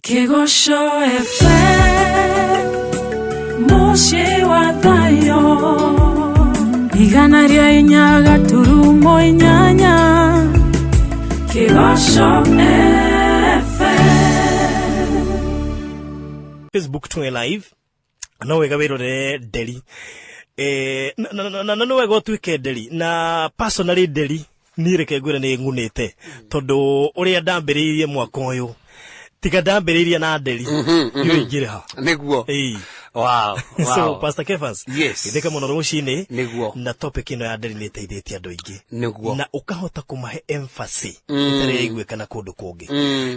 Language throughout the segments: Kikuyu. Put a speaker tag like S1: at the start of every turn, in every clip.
S1: Kĩgoco FM mũciĩ wa thayũ 104.8 Kĩgoco FM.
S2: Facebook twĩ live no wega wĩrorere nderi. Na no wega ũtuĩke nderi na personally nderi niĩ reke ngwĩre nĩ ng'unĩte tondũ ũrĩa ndambĩrĩirie mwaka ũyũ tiga ndambĩrĩirie na nderi ndiũĩ ingĩrĩ ha.
S3: Nĩguo.
S2: Ĩĩ.
S3: Wow.
S2: So Pastor Kefas, githĩka mũno rũcinĩ na topic ĩno ya nderi nĩ ĩteithĩtie andũ aingĩ na ũkahota kũmahe emphasis ĩtarĩ yaiguĩkana kũndũ kũngĩ.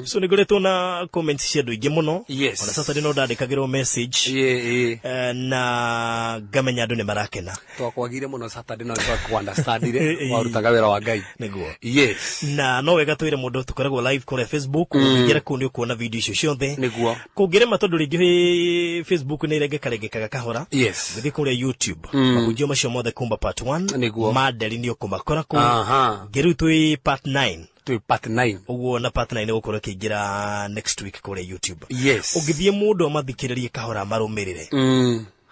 S2: So nĩ ngoretwo na comments cia andũ aingĩ mũno. Ona sasa no ndandĩkagĩrwo message na ngamenya andũ nĩ marakena.
S3: Twakwagire mũno Saturday no twaku-understandire warutaga wĩra wa Ngai.
S2: Nĩguo.
S3: Yes.
S2: Na no wega twĩre mũndũ tũkoragwo live kũrĩa Facebook. Ũngĩingĩra kũu nĩ ũkuona video icio ciothe. Kũngĩrema tondũ rĩngĩ Facebook nĩ ĩrengeka kahora, gũthiĩ kũrĩa YouTube, mahunjio macio mothe kumba part 1 ma nderi nĩ ũkũmakora kũu. Ngĩrĩu twĩ part 9.
S3: Twĩ part 9.
S2: Ũguo na part 9 ĩgũkorwo ĩkĩingĩra next week kũrĩa YouTube. Ũngĩthiĩ mũndũ amathikĩrĩrie kahora marũmĩrĩre,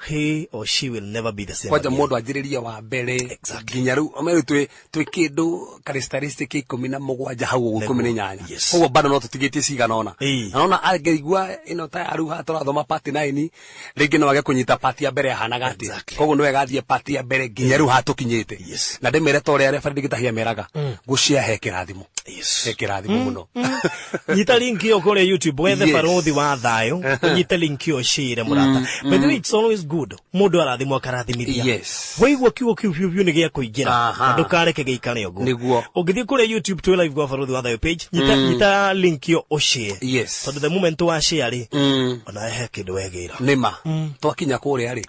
S2: he or she will never be the same
S3: Kwanja
S2: again.
S3: Mũndũ anjĩrĩrie wa mbere nginya rĩu omerĩ twĩ kĩndũ characteristic 17 hau ũguo, 18. Koguo bado no tũtigĩtie cigana ũna. Na nona angĩigua ĩno ta ya rĩu haha tũrathoma part 9 rĩngĩ no age kũnyita part ya mbere yahanaga atĩa. Koguo nĩ wega athiĩ part ya mbere nginya rĩu haha tũkinyĩte. Na ndĩmere ta ũrĩa referee Gĩtahia meraga gũcia he kĩrathimo. He kĩrathimo mũno.
S2: Nyita link ĩyo kũrĩa YouTube wethe Barũthi wa Thayũ, ũnyite link ĩyo share mũrata. By the way, it's always good mũndũ arathimwo akarathimithia. Waigua kiugo kĩu biũ biũ nĩ gĩa kũingĩra na ndũkareke gĩikare ũguo. Ũngĩthiĩ kũrĩa YouTube twĩ live gwa Barũthi wa Thayũ page, nyita link ĩyo ũshare tondũ the moment wa share rĩ, ona he kĩndũ wegĩra.
S3: Nĩma twakinya kũrĩa rĩ,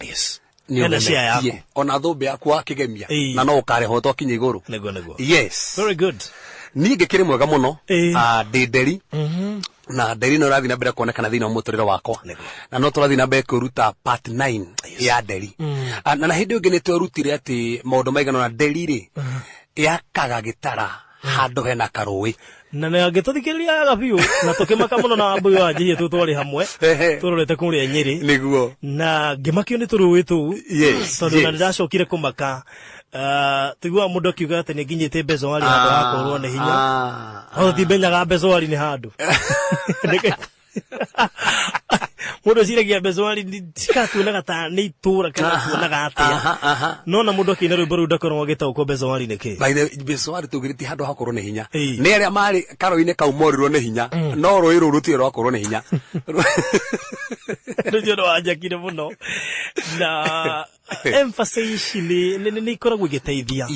S3: nĩ
S2: Hena share
S3: ũgemetie.
S2: yaku.
S3: Ona thũmbĩ yaku wakĩgemia na no ũkarĩhwo twakinya igũrũ.
S2: Nĩguo.
S3: Yes.
S2: Very good.
S3: Niĩ ngĩkĩrĩ mwega mũno.
S2: Ĩĩ.
S3: Ah, ndĩ nderi na nderi no ĩrathiĩ na mbere kuonekana thĩinĩ wa mũtũrĩre wakwa na no tũrathiĩ na mbere kwĩruta part 9 ya nderi. Ah, na hĩndĩ ĩngĩ nĩ twerutire atĩ maũndũ maigana ũna nderi rĩ yakaga gĩtara handũ hena karũĩ.
S2: Na nĩ angĩtũthikĩrĩria wega biũ na tũkĩmaka mũno na Wambũi wa Njihia tũ twarĩ hamwe tũrorete kũrĩa Nyĩrĩ na ngĩmakio nĩ tũrũĩ tũu tondũ na nĩndacokire kũmaka. Tũiguaga mũndũ akiuga atĩ nĩ nginyĩte Mbecoari handũ ha kũrwo nĩ hinya, no tũtimenyaga Mbecoari nĩ handũ. Mũndũ eciragia Mbecoari cikatuonaga ta nĩ itũra kana tuonaga atĩa,
S3: Aha, aha.
S2: no na mũndũ akĩina rwĩmbo rũu ndakorwo agĩtaũkwo Mbecoari nĩ kĩ.
S3: By the way, Mbecoari tũgĩrĩ ti handũ hakorwo nĩ hinya.
S2: Ĩĩ.
S3: Nĩ arĩa marĩ karũĩ-inĩ kau morirwo nĩ hinya, no rũĩ rũu rũtirĩ rwakorwo nĩ hinya.
S2: Nĩcio nĩ wanjakire mũno na emphasis ici nĩ ikoragwo igĩteithia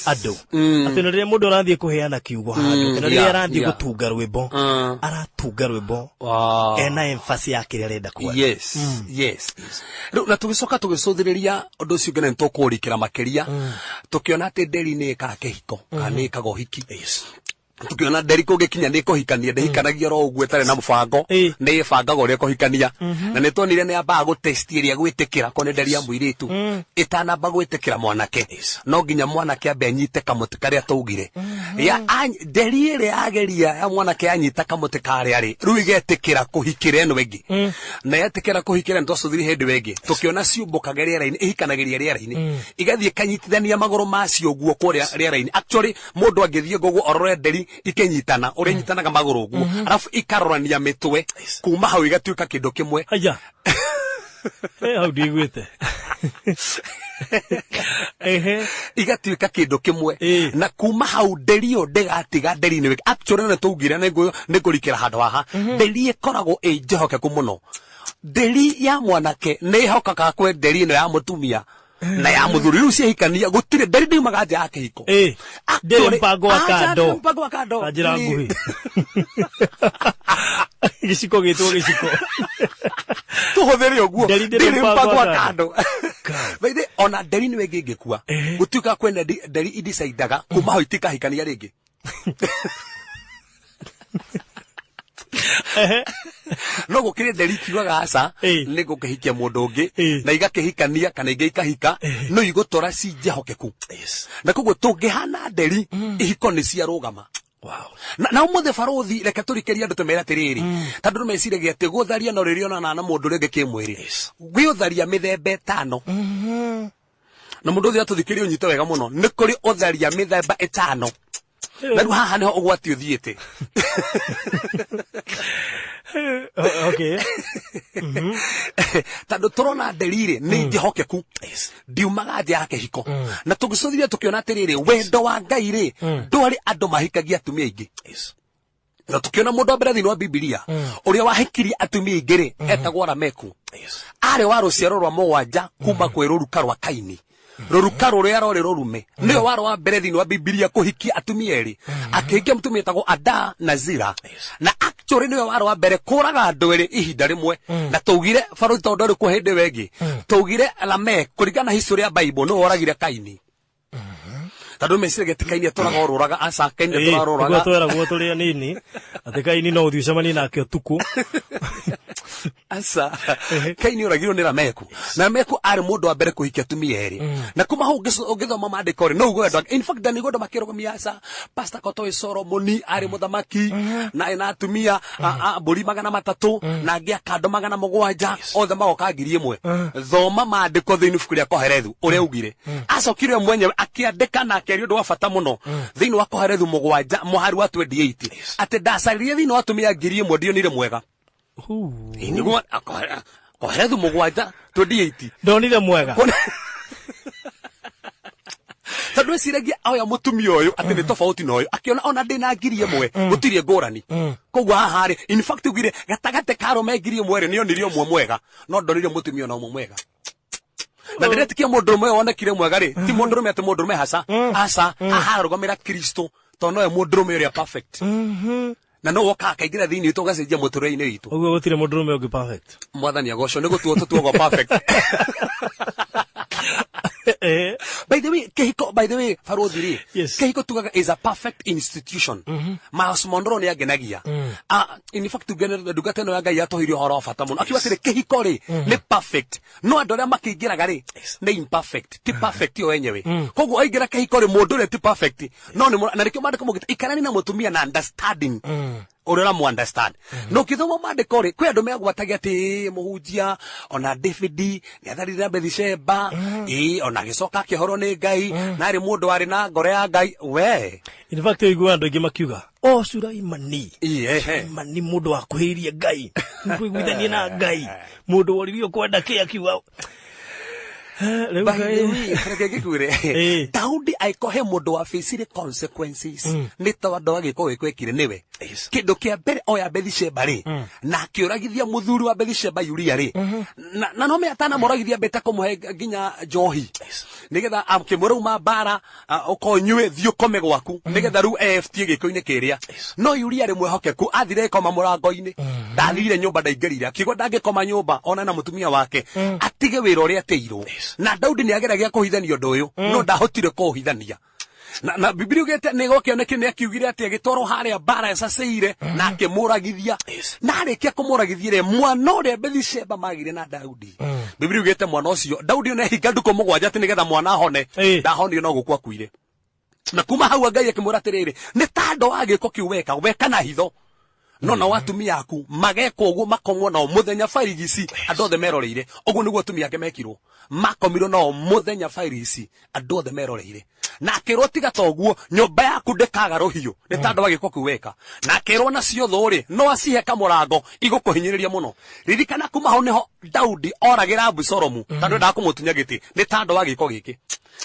S2: andũ atĩ na rĩrĩa mũndũ arathiĩ kũheana kiugo handũ kana rĩrĩa arathiĩ gũtunga rwĩmbo, aratunga rwĩmbo ena emphasis ya kĩrĩa arenda kwaria.
S3: Yes, rĩu na tũgĩcoka tũgĩcũthĩrĩria ũndũ ũcio ũngĩ na nĩ tũkũũrikĩra makĩria, tũkĩona atĩ nderi nĩ ĩkaga kĩhiko kana nĩ ĩkaga ũhiki. Tukiona nderi kũngĩkinya nĩ kũhikania ndĩhikanagia oro ũguo ĩtarĩ na mũbango. Nĩ ĩbangaga ũrĩa ĩkũhikania na nĩ tuonire nĩ yambaga gũtesti ĩrĩa gwĩtĩkĩra ko nĩ nderi ya mũirĩtu ĩtanamba gwĩtĩkĩra mwanake no nginya mwanake ambe anyite kamũtĩ karĩa twaugire ya nderi ĩrĩa yageria ya mwanake anyita kamũtĩ karĩa rĩ rĩu igetĩkĩra kũhikĩra ĩno ĩngĩ na yetĩkĩra kũhikĩra nĩ twacũthire hĩndĩ ĩyo ĩngĩ tũkĩona ciũmbũkaga rĩera-inĩ ihikanagĩria rĩera-inĩ igathiĩ ikanyitithania magũrũ macio ũguo kũrĩa rĩera-inĩ. Actually, mũndũ angĩthiĩ ũguo orore nderi ikĩnyitana ũrĩa inyitanaga magũrũ ũguo arabu ikarorania mĩtwe kuma hau igatuĩka kĩndũ kĩmwe.
S2: Aya. Hau ndiguĩte. Ehe.
S3: Igatuĩka kĩndũ kĩmwe.
S2: Ĩĩ.
S3: Na kuma hau nderi ĩyo ndĩgatiga nderi nĩ actually nĩ twaugire nĩ ngũrikĩra handũ haha nderi ĩkoragwo ĩ njĩhokeku mũno. Nderi ya mwanake nĩ ĩhokaga kwĩ nderi ĩno ya mũtumia na ya mũthuri rĩu ciahikania gũtirĩ nderi ndiumaga nja ya kĩhiko.
S2: Ĩĩ. Ndĩrĩ mpango wa
S3: Aca,
S2: kando.
S3: ndĩrĩ mpango wa kando.
S2: Na njĩra nguhĩ gĩciko gĩtwo gĩciko.
S3: Tũhũthĩre ũguo.
S2: Nderi ndĩrĩ
S3: ndĩrĩ
S2: mpango
S3: mpango
S2: wa
S3: wa
S2: kando.
S3: Kando. By the way, ona nderi nĩwe ĩngĩ ĩngĩkua gũtuĩka kwene nderi idecidaga kuma hau itikahikania rĩngĩ no gũkĩrĩ nderi ikiugaga aca nĩ ngũkĩhikia mũndũ ũngĩ na igakĩhikania kana ingĩ ikahika no igũtũra ci njĩhokeku na koguo tũngĩhana nderi ihiko nĩ ciarũgama.
S2: Wow.
S3: Na ũmũthĩ barũthi, reke tũrikĩrie andũ tũmere atĩrĩrĩ, tondũ andũ meciragia atĩ gũtharia no rĩrĩa onana na mũndũ rĩngĩ kĩmwĩrĩ. Gwĩ ũtharia mĩthemba 5. Na mũndũ ũthiĩ atũthikĩrie ũnyite wega mũno, nĩ kũrĩ ũtharia mĩthemba 5. Na rĩu haha nĩho ũgwati ũthiĩte. Tondũ tũrona nderire nĩ njĩhokeku, ndiumaga nja ya kĩhiko. Na tũgĩcũthĩrĩria tũkĩona atĩrĩrĩ, wendo wa Ngai rĩ, ndwarĩ andũ mahikagia atumia aingĩ. Na tũkĩona mũndũ wa mbere thĩinĩ wa Bibilia ũrĩa wahikirie atumia aingĩ rĩ, etagwo Lameku. Arĩ wa rũciaro rwa 7 kuma kwĩ rũruka rwa Kaini, rũruka rũrĩa rwarĩ rũrume. Nĩwe warĩ wa mbere thĩinĩ wa Bibilia kũhikia atumia erĩ, akĩhikia mũtumia etagwo Ada na Zira. Na actually nĩwe warĩ wa mbere kũraga andũ erĩ ihinda rĩmwe. Na tũugire barũthi, tondũ ndwarĩ kuo hĩndĩ ĩyo ĩngĩ, tũugire Lamek kũringana na history ya Bible nĩwe woragire Kaini, tondũ meciragia ti Kaini atũraga orũraga. Aca, Kaini atũraga
S2: Nĩguo
S3: orũraga.
S2: Tweragwo tũrĩ anini atĩ Kaini no ũthiĩ ũcemanie nake ũtukũ.
S3: Aca, Kaini oragirwo nĩ Lameku, na Lameku arĩ mũndũ wa mbere kũhikia atumia erĩ. Na kuma hau ũngĩthoma maandĩko rĩ, no uge andũ angĩ, in fact ndanigua andũ makĩrũgamia, aca, pastor Kotoĩ, Solomoni arĩ mũthamaki na ena atumia mbũri 300 na angĩ akando 700, othe magoka 1000. Thoma maandĩko thĩinĩ ibuku rĩa Koherethu ũrĩa ugire. Acokire we mwenyewe akĩandĩka na akĩaria ũndũ wa bata mũno thĩinĩ wa Koherethu 7 mũhari wa 28, atĩ ndacaririe thĩinĩ wa atumia 1000, ndionire mwega. Ĩ, nĩguo Koherethu 7 28.
S2: Ndonire mwega.
S3: Tondũ eciragia oya mũtumia ũyũ atĩ nĩ tofauti na ũyũ, akĩona ona ndĩna 1000 gũtirĩ ngũrani. Koguo haha rĩ, in fact ugire gatagatĩ ka arũme 1000 rĩ, nĩonire ũmwe mwega, no ndonire mũtumia ona ũmwe mwega. Na ndĩretĩkia mũndũrũme ũyũ wonekire mwega rĩ, ti mũndũrũme atĩ mũndũrũme haca, aca, haha arũgamĩra Kristo, tondũ nowe mũndũrũme ũrĩa perfect, na no woka akaingĩra thĩinĩ witũ ũgacenjia mũtũrĩre-inĩ witũ.
S2: Ũguo gũtirĩ mũndũrũme ũngĩ perfect.
S3: Mwathani agocwo, nĩ gũtuo tũtuagwo perfect. By the way, kĩhiko, by the way, barũthi rĩ, kĩhiko tugaga is a perfect institution. Miles Monroe nĩ angenagia. In fact ndungata ĩno ya Ngai yatũheire ũhoro wa bata mũno, akiuga atĩrĩ, kĩhiko rĩ, nĩ perfect, no andũ arĩa makĩingĩraga rĩ, nĩ imperfect, ti perfect yo wenyewe. Koguo aingĩra kĩhiko rĩ, mũndũ ũrĩa ti perfect, no nĩ na nĩkĩo maandĩko maugĩte ikarani na mũtumia na understanding, ũrĩa ũramu understand. Na ũkĩthoma maandĩko rĩ, kwĩ andũ megwatagia atĩ "Ĩ, mũhunjia, ona David nĩ atharire na Bethsheba, ĩ, ona agĩcoka akĩhorwo nĩ Ngai, na arĩ mũndũ warĩ na ngoro ya Ngai we."
S2: In fact ũiguaga andũ aingĩ makiuga o Sulaimani,
S3: Ĩ, ehe.
S2: Sulaimani mũndũ wakuhĩrĩirie Ngai, kũiguithania na Ngai, mũndũ woririo kwenda kĩ, akiuga rĩu
S3: By the
S2: Ngai-
S3: way, reke ngĩkwĩre, Daudi angĩkorwo he mũndũ wabĩcire consequences nĩ tondũ wa gĩko gĩko ekire nĩwe. Kĩndũ kĩa mbere, oya Bethsheba rĩ, na akĩũragithia mũthuri wa Bethsheba Uria rĩ, na no me atanamũragithia mbete kũmũhe nginya njohi, nĩgetha akĩmwĩra uma mbara, ũkonyue, thiĩ ũkome gwaku, nĩgetha rĩu eftie gĩko-inĩ kĩrĩa. No Uria arĩ mwĩhokeku, athire ĩkoma mũrango-inĩ, ndathire nyũmba, ndaingĩrire, akiuga ndangĩkoma nyũmba ona na mũtumia wake, atige wĩra ũrĩa atĩirwo. Na Daudi nĩ ageragia kũhithania ũndũ ũyũ, no ndahotire kũũhithania. Na Bibilia ugĩte nĩ gũkĩonekire nĩ akiugire atĩ agĩtwarwo harĩa mbara ĩcacĩire na akĩmũragithia. Na arĩkia kũmũragithia rĩ, mwana ũrĩa Bethsheba magire na Daudi, Bibilia ugĩte mwana ũcio Daudi ona ehinga ndukũ 7 atĩ nĩgetha mwana ahone, ndahonire, no gũkua akuire. Na kuma hau Ngai akĩmwĩra atĩrĩrĩ, nĩ tandũ wa gĩko kĩu weka weka na hitho, no nao atumia aku mageka ũguo, makomwo nao mũthenya barigici andũ othe meroreire. Ũguo nĩguo atumia ake mekirwo, makomirwo nao mũthenya barigici andũ othe meroreire. Na akĩrwo tiga ta ũguo, nyũmba yaku ndĩkaga rũhiũ nĩ tandũ wa gĩko kĩu weka. Na akĩrwo nacio thũ rĩ, no acihe kamũrango igũkũhinyĩrĩria mũno. Ririkana kuma hau nĩho Daudi oragĩra Abusalomu, tondũ endaga kũmũtunya gĩtĩ nĩ tandũ wa gĩko gĩkĩ.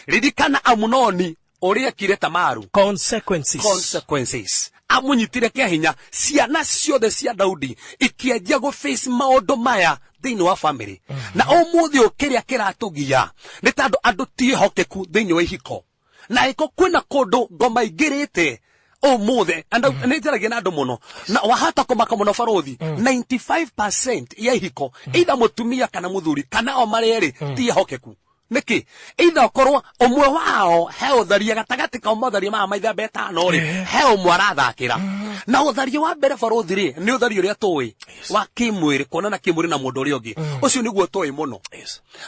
S3: Ririkana Amunoni ũrĩa ekire Tamaru.
S2: Consequences.
S3: Consequences, amunyitire kĩa hinya. Ciana ciothe cia Daudi ikĩanjia gũ face maũndũ maya thĩinĩ wa family. Na ũmũthĩ ũyũ kĩrĩa kĩratũgia nĩ tondũ andũ ti ehokeku thĩinĩ wa ihiko, na ĩko kwĩna kũndũ ngoma ingĩrĩte ũmũthĩ. Nĩ njaragia na andũ mũno, na wahota kũmaka mũno barũthi, 95% ya ihiko, either mũtumia kana mũthuri kana o marĩ erĩ ti ehokeku. Nĩkĩ? Either ũkorwo ũmwe wao he ũtharia gatagatĩ ka motharia maya maithemba ĩtano rĩ, he ũmwe arathakĩra. Na ũtharia wa mbere barũthi rĩ, nĩ ũtharia ũrĩa tũĩ wa kĩmwĩrĩ, kuonana kĩmwĩrĩ na mũndũ ũrĩa ũngĩ. Ũcio nĩguo tũĩ mũno.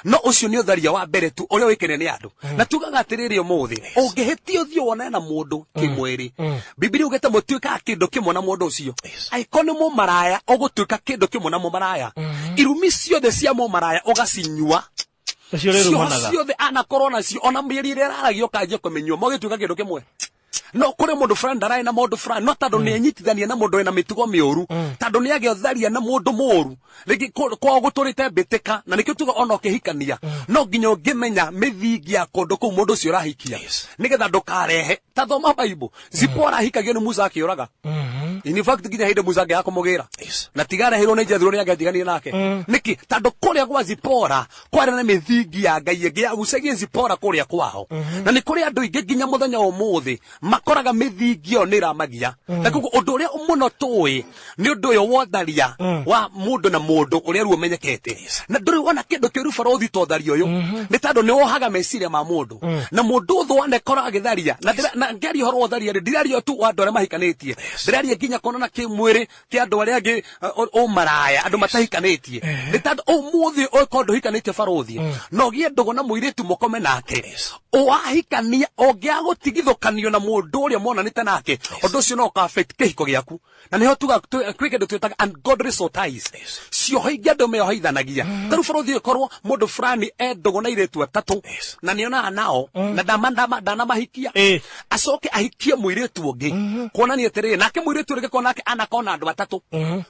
S3: No ũcio nĩ ũtharia wa mbere tu ũrĩa ũĩkaine nĩ andũ. Na tugaga atĩrĩrĩ ũmũthĩ, ũngĩhĩtia ũthiĩ wonane na mũndũ kĩmwĩrĩ, Bibilia ugĩte mũtuĩkaga kĩndũ kĩmwe na mũndũ ũcio. Angĩkorwo nĩ mũmaraya, ũgũtuĩka kĩndũ kĩmwe na mũmaraya. Irumi ciothe cia mũmaraya ũgacinyua.
S2: Ũcio
S3: Cioho
S2: ũrĩrumanaga.
S3: ciothe anakorwo nacio, ona mĩeri ĩrĩa ĩraragio ũkanjia kũmĩnyua, mũgĩtuĩka kĩndũ kĩmwe. No kũrĩ mũndũ fulani ndararĩ na mũndũ fulani, no tondũ nĩ enyitithania na mũndũ wĩna mĩtugo mĩũru, tondũ nĩ agĩa ũtharia na mũndũ mũũru, rĩngĩ kwao gũtũrĩte mbĩtĩka, na nĩkĩo tuga ona ũkĩhikania, no nginya ũngĩmenya mĩthingi ya kũndũ kũu mũndũ ũcio ũrahikia, nĩgetha ndũkarehe. Ta thoma Bible, Zipora ahikagio nĩ Musa akĩũraga. In fact nginya hĩndĩ Musa angĩaga kũmũgĩra. Na tiga areheirwo nĩ Jethro nĩ angĩatiganire nake. Nĩkĩ? Tondũ kũrĩa gwa Zipora kwarĩ na mĩthingi ya Ngai ĩngĩ yagucagia Zipora kũrĩa kwao. Na nĩ kũrĩ andũ aingĩ nginya mũthenya wa ũmũthĩ makoraga mĩthingi ĩyo nĩ ĩramagia. Na koguo ũndũ ũrĩa mũno tũĩ nĩ ũndũ ũyũ wa ũtharia wa mũndũ na mũndũ ũrĩa rĩu ũmenyekete. Na ndũrĩ wona kĩndũ kĩũru barũthi ta ũtharia ũyũ. Nĩ tondũ nĩ wohaga meciria ma mũndũ. Na mũndũ ũthũ wanekora agĩtharia. Na na ngĩaria ũhoro wa ũtharia rĩ, ndiraria tu wa andũ arĩa mahikanĩtie. Ndĩraria nginya kuonana kĩmwĩrĩ kĩa andũ arĩa angĩ ũmaraya, andũ matahikanĩtie. Nĩ tondũ ũmũthĩ ũngĩkorwo ndũhikanĩtie barũthi, na ũgĩe ndũgũ na mũirĩtu mũkome nake, wahikania ũngĩaga gũtigithũkanio na mũndũ ũrĩa monanĩte nake, ũndũ ũcio no ũka affect kĩhiko gĩaku. Na nĩho tuga kwĩ kĩndũ twĩtaga ungodly soul ties. Cioho ingĩ andũ meohaithanagia. Ta rĩu barũthi ĩkorwo mũndũ fulani e ndũgũ na airĩtu atatũ, na nĩonaga nao, na ndanamahikia. Acoke ahikie mũirĩtu ũngĩ, kuonania atĩrĩrĩ, nake mũirĩtu ũrĩa ũngĩkorwo nake anakorwo na andũ atatũ,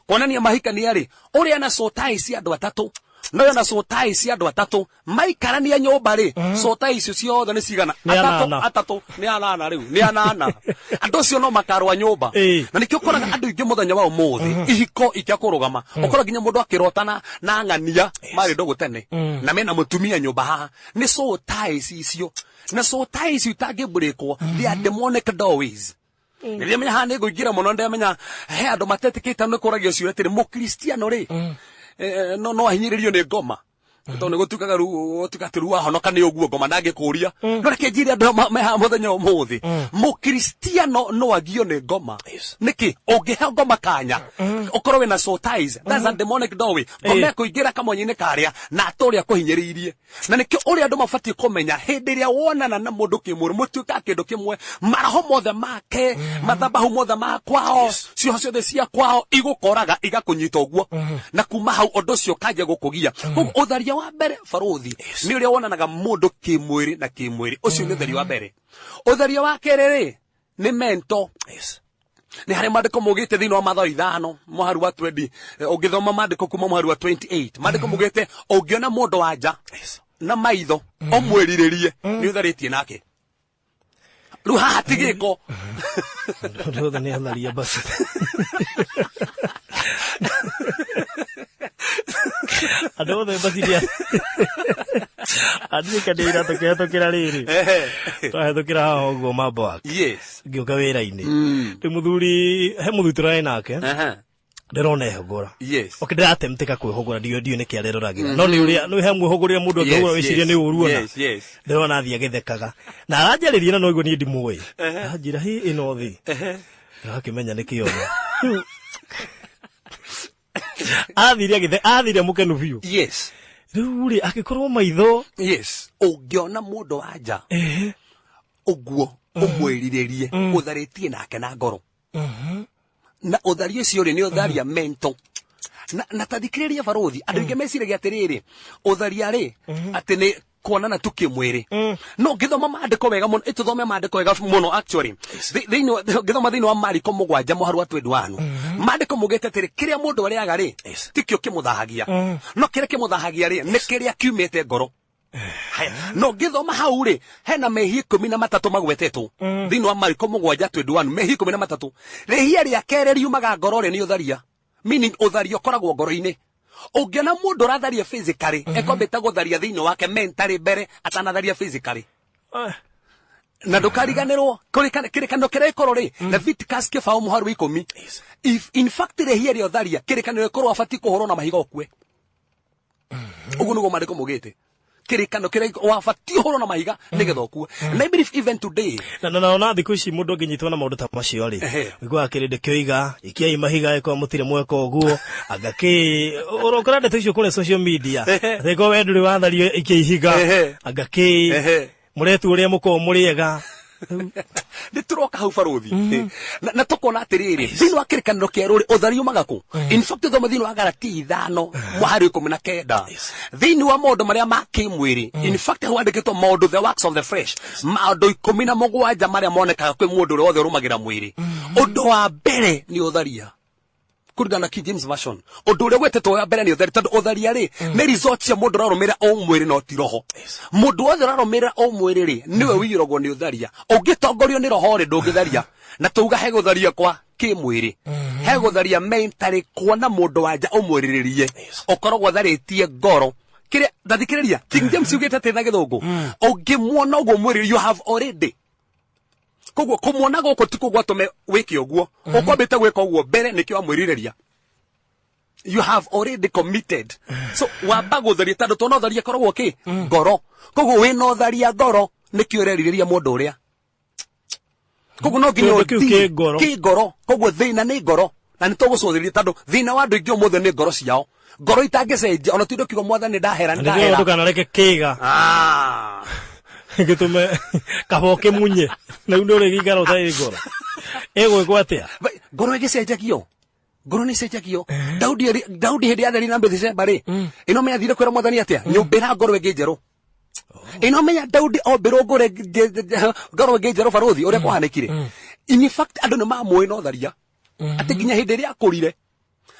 S3: kuonania mahikania rĩ, ũrĩa ena soul ties cia andũ atatũ, na ũyũ ena soul ties cia andũ atatũ, maikarania nyũmba rĩ, soul ties icio ciothe nĩ cigana?
S2: Nĩ
S3: Atatũ,
S2: anana.
S3: atatũ, nĩ anana rĩu, nĩ anana. Andũ acio no makarũa nyũmba. Na nĩkĩo ũkoraga andũ aingĩ mũthenya wa ũmũthĩ, ihiko ikia kũrũgama. Ũkoraga nginya mũndũ akĩrota na ng'ania marĩ ndũgũ tene, na mena mũtumia nyũmba haha. Nĩ soul ties icio. Na soul ties icio itangĩmbũrĩkwo, they are demonic doorways. Rĩrĩa menya haha nĩ ngũingĩra mũno, ndamenya he andũ matetĩkĩte nĩ kũragio ciũria atĩrĩ, mũkristiano rĩ, no ahinyĩrĩrio nĩ ngoma? Tondũ nĩ gũtuĩkaga rĩu, gũtuĩka atĩ rĩu wahonoka nĩ ũguo ngoma ndangĩkũria. No reke njĩre andũ me haha mũthenya ũmũthĩ, mũkristiano no agio nĩ ngoma. Nĩkĩ? Ũngĩhe ngoma kanya, ũkorwo wĩna soul ties, that's a demonic doorway. Ngoma ĩkũingĩra kamwanya-inĩ karĩa na atũre akũhinyĩrĩirie. Na nĩkĩo ũrĩa andũ mabatiĩ kũmenya, hĩndĩ ĩrĩa wonana na mũndũ kĩmwĩrĩ, mũtuĩkaga kĩndũ kĩmwe, maroho mothe make, mathabahu mothe ma kwao, cioho ciothe cia kwao igũkoraga igakũnyita ũguo. Na kuma hau ũndũ ũcio ũkanjia gũkũgia. Koguo ũtharia wa mbere barũthi nĩ ũrĩa wonanaga mũndũ kĩmwĩrĩ na kĩmwĩrĩ. Ũcio nĩ ũtharia wa mbere. Ũtharia wa kerĩ rĩ, nĩ mental. Nĩ harĩ maandĩko maugĩte thĩinĩ wa Mathayo 5 mũhari wa 20, ũngĩthoma maandĩko kuma mũhari wa 28, maandĩko maugĩte ũngĩona mũndũ wa nja na maitho ũmwĩrirĩrie, nĩ ũtharĩtie nake. Rĩu haha ti gĩko.
S2: Andũ othe nĩ atharia basi. Andũ othe basi nĩ andirikania ira tũkĩhetũkĩra rĩrĩ. Twahĩtũkĩra haha ũguo mambo wake. Ngĩũka wĩra-inĩ. Rĩu mũthuri, he mũthuri tũrarĩ nake. Ndĩrona ehũgũra. Okay, ndĩratemtĩka kwĩhũgũra, ndiũĩ nĩkĩ areroragĩra. No nĩ ũrĩa, nĩ he mwĩhũgũrĩre mũndũ angĩhũgũra wĩcirie nĩ ũru ona. Ndĩrona athiĩ agĩthekaga. Na aranjarĩria na noiguo niĩ ndimũĩ. Aranjĩra, hĩ, ĩno thĩ. Ndĩrakĩmenya nĩkĩ ona. Rĩu, athire agĩthe, athire mũkenu biũ. Rĩu rĩ, angĩkorwo maitho.
S3: Ũngĩona mũndũ wa nja, ũguo ũmwĩrirĩrie, ũtharĩtie nake na ngoro. Na ũtharia ũcio rĩ, nĩ ũtharia mental. Na ta thikĩrĩria barũthi, andũ aingĩ meciragia atĩrĩrĩ, ũtharia rĩ, atĩ nĩ kuonana tu kĩmwĩrĩ. No ngĩthoma maandĩko wega mũno, ĩtũthome maandĩko wega mũno actually. Thĩinĩ wa, ngĩthoma thĩinĩ wa Mariko 7 mũhari wa 21. Maandĩko maugĩte atĩrĩ, kĩrĩa mũndũ arĩaga rĩ, tikĩo kĩmũthahagia. No kĩrĩa kĩmũthahagia rĩ, nĩ kĩrĩa kiumĩte ngoro. Haya, no ngĩthoma hau rĩ, hena mehia 13 magwetetwo. Thĩinĩ wa Mariko 7 21, mehia 13. Rĩhia rĩa kerĩ riumaga ngoro rĩ, nĩ ũtharia. Meaning ũtharia ũkoragwo ngoro-inĩ. Ũngĩona mũndũ ũratharia physically, ekwambĩte gũtharia thĩinĩ wake mentally mbere atanatharia physically. Na ndũkariganĩrwo, kĩrĩkanĩro kĩrĩa gĩkorwo rĩ, Leviticus kĩbaũ mũhari wa 10. If in fact rĩhia rĩa ũtharia, kĩrĩkanĩro gĩkorwo abatiĩ kũhũrwo na mahiga ũkue. Ũguo nĩguo maandĩko maugĩte. Kĩrĩkano kĩrĩa wabatiĩ ũhũrwo na mahiga nĩgetha ũkue. Na I believe even today
S2: Na ona thikũ ici mũndũ angĩnyitwo na maũndũ ta macio rĩ, ũiguaga kĩrĩndĩ kĩoiga ikiai mahiga ĩkorwo mũtirĩ mweka ũguo, anga kĩ ũrokora ndeto icio kũrĩa social media, atĩ we ndũrĩ wathario ikia ihiga, anga kĩ mũretu ũrĩa mũkorwo mũrĩ ega.
S3: Nĩ tũroka hau, barothi, na tũkona atĩrĩrĩ, thĩinĩ wa kĩrĩkanĩro kĩerũ rĩ, ũtheri umaga kũ? In fact, thoma thĩinĩ wa Galatia 5 mũhari 19, thĩinĩ wa maũndũ marĩa ma kĩmwĩrĩ. In fact, hau handĩkĩtwo maũndũ, the works of the flesh, maũndũ 17 marĩa monekaga kwĩ mũndũ ũrĩa wothe ũrũmagĩra mwĩrĩ. Ũndũ wa mbere nĩ ũtharia, kũringana na King James Version. Ũndũ ũrĩa gwĩtĩtwo wa mbere nĩ ũtheri, tondũ ũtharia rĩ, nĩ result cia mũndũ ũrarũmĩrĩra o mwĩrĩ no ti roho. Mũndũ wothe ũrarũmĩrĩra o mwĩrĩ rĩ, nĩwe ũiyũragwo nĩ ũtharia. Ũngĩtongorio nĩ roho rĩ, ndũngĩtharia. Na tuga he gũtharia kwa kĩmwĩrĩ, he gũtharia mentally, kuona mũndũ wa nja ũmwĩrĩrĩrie, ũkoragwo ũtharĩtie ngoro. Kĩrĩa ndathikĩrĩria King James yugĩte atĩ na gĩthũngũ, ũngĩmuona ũguo mwĩrĩ, you have already. Koguo kũmuona gũkũ ti kũguo atũme wĩke ũguo, ũkwambĩte gwĩka ũguo mbere, nĩkĩo wamwĩrirĩria. You have already committed. So wamba gũtharia, tondũ tuona ũtharia koragwo kĩ ngoro. Koguo wĩna ũtharia ngoro, nĩkĩo ũrerirĩria mũndũ ũrĩa. Koguo no nginya
S2: Kĩũndũ kĩu
S3: ũthiĩ-
S2: kĩ ngoro.
S3: Kĩ ngoro. Koguo thĩna nĩ ngoro, na nĩ tũgũcũthĩrĩria, tondũ thĩna wa andũ aingĩ ũmũthĩ nĩ ngoro ciao, ngoro itangĩcenjia. Ona tindũ kiugo Mwathani ndahera,
S2: Na nĩkĩo
S3: ndahera.
S2: ndũkanareke kĩga gĩtũme kaba ũkĩmunye, na rĩu nĩ ũrĩgĩikara ũtarĩ ngoro ĩgwĩkwo atĩa?
S3: Ngoro ĩgĩcenjagio, ngoro nĩ ĩcenjagio. Daudi hĩndĩ yatheri na Bethsheba rĩ, ĩno menya athire kwĩra Mwathani atĩa? Nyũmbĩra ngoro ĩngĩ njerũ. Ĩno menya Daudi ombĩrwo ngoro ĩngĩ njerũ, barũthi, ũrĩa kwahanĩkire? In fact, andũ nĩ mamũĩ no tharia, atĩ nginya hĩndĩ ĩrĩa akũrire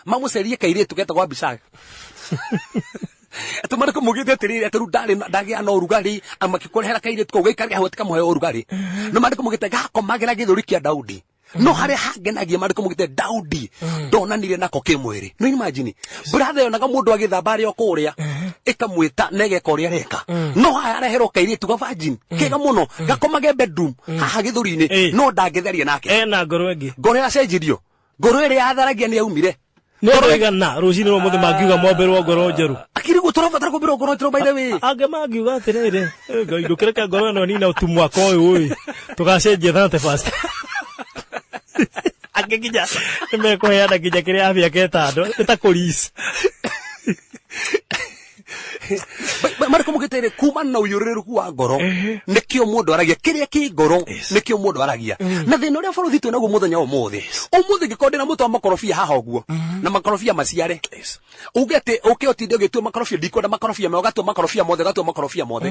S3: mamũcerie kairĩtu getagwo Abishag, atĩ marĩ kũmũgĩte atĩrĩrĩ, atĩ rĩu ndarĩ ndagĩa na ũrugarĩ, makĩkũrehera kairĩtu kau gaikare hau atĩ kamũhe ũrugarĩ. No marĩ kũmũgĩte gakomagĩra gĩthũri kĩa Daudi. No harĩa hangenagia, marĩ kũmũgĩte Daudi ndonanire nako kĩmwĩrĩ. No imagine, brother, yonaga mũndũ agĩthamba arĩ o kũrĩa, ĩkamwĩta na ĩgeka ũrĩa areka. No haya areherwo kairĩtu ga virgin kega mũno gakomage bedroom haha gĩthũri-inĩ, no ndangĩtheria nake.
S2: Ena ngoro ĩngĩ.
S3: Ngoro yacenjirio, ngoro ĩrĩa yatharagia nĩ yaumire.
S2: Nĩ andũ aigana rũcinĩ rwa mũthĩ mangiuga mombĩrwo ngoro njerũ?
S3: Akiri guo tũrabatara kũmbĩrwo ngoro njerũ, by the way.
S2: Angĩ mangiuga atĩrĩrĩ, "Eh, Ngai ndũkĩreke ngoro ĩno nina tu mwaka ũyũ ĩ tũgacenjia thate first." Angĩ nginya nĩ mekũheana nginya kĩrĩa ya mĩaka 6 nĩ ta kũris.
S3: Marĩ kũmũgĩte kuma na ũiyũrĩrĩku wa ngoro, nĩkĩo mũndũ aragia kĩrĩa kĩ ngoro, nĩkĩo mũndũ aragia. Na thĩna ũrĩa, bũrũri, twĩ naguo mũthenya wa ũmũthĩ, ũmũthĩ ngĩkorwo ndĩna mũtĩ wa makorobia haha ũguo, na makorobia maciare, uge atĩ ũke ũtinde ũgĩtua makorobia, ndikwenda makorobia me, ũgatua makorobia mothe, ũgatua makorobia mothe,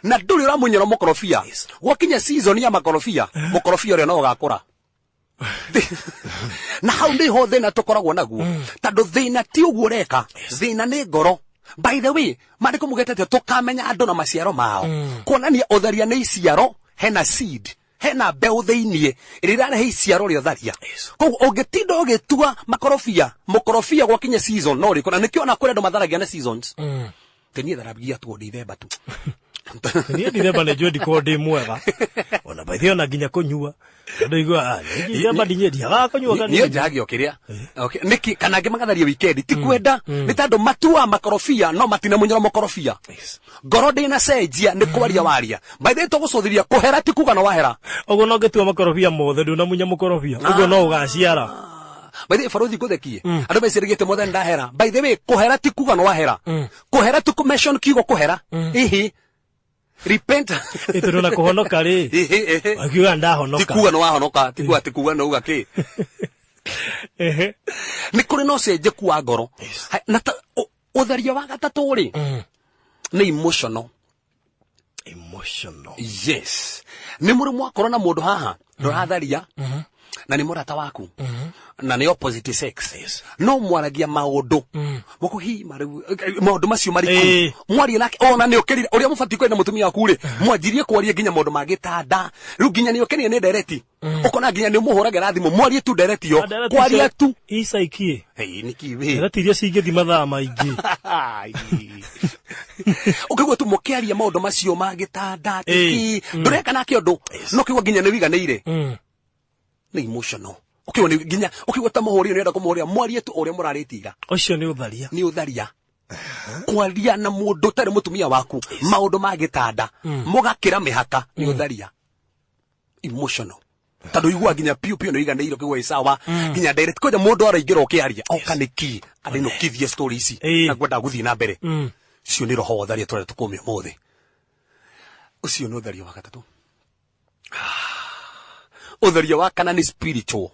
S3: na ndũrĩ ũramunyĩra mũkorobia. Gwakinya season ya makorobia, mũkorobia ũrĩa no ũgakũra. Na hau nĩho thĩna tũkoragwo naguo, tondũ thĩna ti ũguo ũreka, thĩna nĩ ngoro. By the way, maandĩko mugĩte tũkamenya andũ na maciaro mao, kuonania ũtharia nĩ iciaro. Hena seed, hena mbeũ thĩiniĩ ĩrĩa ĩrarehe iciaro rĩa ũtharia. Koguo ũngĩtinda ũgĩtua makorobia, mũkorobia gwakinya season no ũrĩkũ. Na nĩkĩo ona kũrĩ andũ matharagia na seasons. Tenie tharagia tu ndithemba tu.
S2: Niĩ ndithemba nĩ njũĩ ndikorwo ndĩ mwega ona baithe, ona nginya kũnyua, tondũ igua ndithemba ndiagaga kũnyua
S3: Niĩ
S2: kanini.
S3: Njagio kĩrĩa. Okay, nĩkĩ kana angĩ magatharia weekend ti kwenda, nĩ tondũ matua makorobia no matinamunyũra mũkorobia. Ngoro ndĩnacenjia, nĩ kwaria waria. By the way, tũgũcũthĩria kũhera ti kuga no wahera.
S2: Ũguo no ngĩtua makorobia mothe, ndũnamunya mũkorobia, ũguo no ũgaciara.
S3: By the way, barothi, ngũthekie, andũ mecirĩgĩte mothe ndahera. By the way, kũhera ti kuga no wahera. Kũhera ti kũmention kiugo kũhera, ihi repent.
S2: Ĩ tondũ na kũhonoka rĩ,
S3: Ihi, ihi.
S2: akiuga
S3: Ti
S2: ndahonoka.
S3: kuga no wahonoka, ti kuga, ti kuga no uga kĩ. Nĩ kũrĩ na ũcenjeku wa ngoro. Na ũtharia wa gatatũ rĩ, nĩ emotional.
S2: Emotional.
S3: Yes, nĩ mũrĩ mwakorwo na mũndũ haha ndũratharia, na nĩ mũrata waku, na nĩ opposite sex, no mwaragia maũndũ mũkũhi maũndũ macio marĩkũ, mwarie nake ona nĩ ũkĩrire ũrĩa mũbatiĩ kwenda mũtumia waku rĩ, mwanjirie kwaria nginya maũndũ ma gĩtanda. Rĩu nginya nĩ ũkenire nĩ ndereti, ũkona nginya nĩ ũmũhũragĩra thimũ mwarie tu ndereti yo, kwaria tu.
S2: Ica ikiĩ.
S3: Hey, nĩkĩ wĩ
S2: ndereti iria cingĩthi mathaa maingĩ.
S3: Ũkĩgua tu mũkĩaria maũndũ macio ma gĩtanda, tiki ndũreka nake ũndũ, no kĩgua nginya nĩ wiganĩire. Nĩ emotional. Ũkĩgua nĩ nginya ũkĩgua ta mũhũri, nĩ ũrenda kũmũhũrĩra, mwarie tu ũrĩa mũrarĩtie ira.
S2: Ũcio nĩ ũtharia.
S3: Nĩ ũtharia. Kwaria na mũndũ ũtarĩ mũtumia waku maũndũ ma gĩtanda mũgakĩra mĩhaka nĩ ũtharia emotional, tondũ igua nginya piũ piũ nĩ iganĩire ũkĩgua ĩ sawa, nginya direct kwanja mũndũ araingĩra ũkĩaria oka nĩkĩ arinũkithie story ici na ngwenda gũthiĩ na mbere. Ũcio nĩ roho wa ũtharia tũrenda tũkũmia ũmũthĩ. Ũcio nĩ ũtharia wa gatatũ. Ũtharia wa kana nĩ spiritual,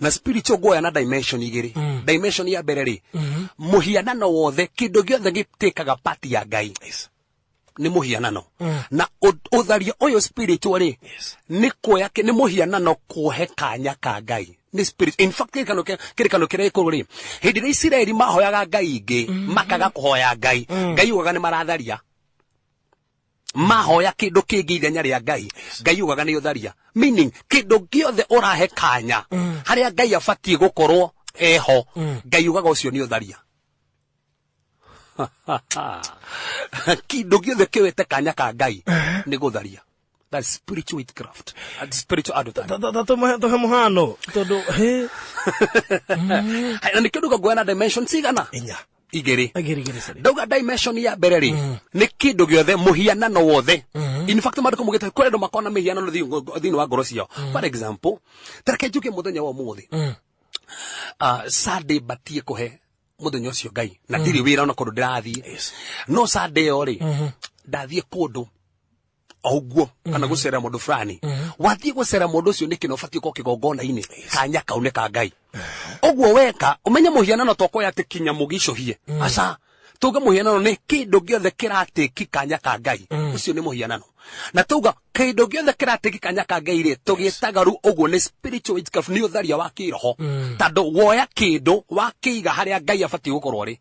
S3: na spiritual nguoya na dimension igĩrĩ. Dimension ya mbere rĩ, mũhianano wothe, kĩndũ gĩothe gĩtĩkaga part ya Ngai nĩ mũhianano. Na ũtharia ũyũ spiritual rĩ, nĩ kuoya nĩ mũhianano kuohe kanya ka Ngai nĩ spirit. In fact, kĩrĩkano kĩrĩa gĩkũrũ rĩ, hĩndĩ ĩrĩa Isiraeli mahoyaga Ngai ingĩ, makaga kũhoya Ngai, Ngai ugaga nĩ maratharia. Mahoya kĩndũ kĩngĩ ithenya rĩa Ngai, Ngai ugaga nĩ ũtharia. Meaning, kĩndũ gĩothe ũrahe kanya harĩa Ngai abatiĩ gũkorwo eho, Ngai ugaga ũcio nĩ ũtharia. Kĩndũ gĩothe kĩwete kanya ka Ngai nĩ gũtharia. That's spiritual witchcraft. That's spiritual adultery.
S2: Tũhe mũhano, tondũ hĩ.
S3: Na nĩkĩo nduga nguoya na dimension cigana?
S2: Inya.
S3: Igĩrĩ.
S2: Igĩrĩ, igĩrĩ, sorry.
S3: Ndauga dimension ya mbere rĩ, nĩ kĩndũ gĩothe, mũhianano wothe. In fact, maandĩko mugĩte kwĩ andũ makona mĩhianano thĩinĩ wa ngoro ciao. For example, tareke njuge mũthenya wa ũmũthĩ, Sunday, batie kũhe mũthenya ũcio Ngai na ndirĩ wĩra ona kũndũ ndĩrathiĩ. No Sunday ĩyo rĩ, ndathiĩ kũndũ o ũguo kana gũcera mũndũ fulani. Wathiĩ gũcera mũndũ ũcio nĩkĩ? Na ũbatiĩ gũkorwo kĩgongona-inĩ, kanya kau nĩ ka Ngai. Ũguo weka ũmenye mũhianano tokoya atĩ kinya mũgicũhie, aca. Tuge mũhianano nĩ kĩndũ gĩothe kĩratĩki kanya ka Ngai, ũcio nĩ mũhianano. Na tuga kĩndũ gĩothe kĩratĩki kanya ka Ngai rĩ, tũgĩtaga rĩu ũguo nĩ spiritual witchcraft, nĩ ũtharia wa kĩroho, tondũ woya kĩndũ wakĩiga harĩa Ngai abatiĩ gũkorwo rĩ.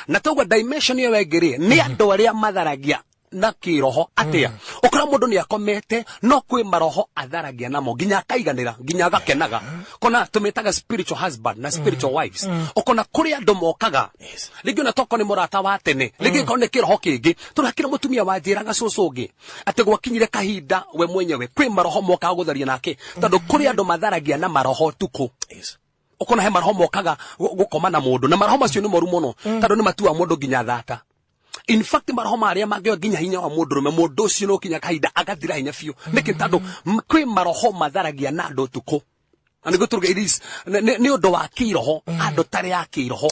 S3: Na tuga dimension ĩyo ĩngĩ rĩ, nĩ andũ arĩa matharagia na kĩroho. Atĩa? Ũkora mũndũ nĩ akomete, no kwĩ maroho atharagia namo nginya akaiganĩra, nginya agakenaga. Kona tũmĩtaga spiritual husband na spiritual wives. Ũkona kũrĩ andũ mokaga rĩngĩ ona toko nĩ mũrata wa tene, rĩngĩ korwo nĩ kĩroho kĩngĩ. Tũrakĩra mũtumia wanjĩraga cũcũ ũngĩ atĩ gwakinyire kahinda we mwenyewe kwĩ maroho mokaga gũtharia nake, tondũ kũrĩ andũ matharagia na maroho tukũ. Ũkona he maroho mokaga gũkoma na mũndũ, na maroho macio nĩ moru mũno, tondũ nĩ matuaga mũndũ nginya thata. In fact, maroho marĩa mangĩoya nginya hinya wa mũndũrũme, mũndũ ũcio no kinya kahinda agathira hinya biũ. Nĩkĩ? Tondũ kwĩ maroho matharagia na andũ ũtukũ. Na nĩguo turuge it is nĩ ũndũ wa kĩroho, andũ tarĩ ya kĩroho.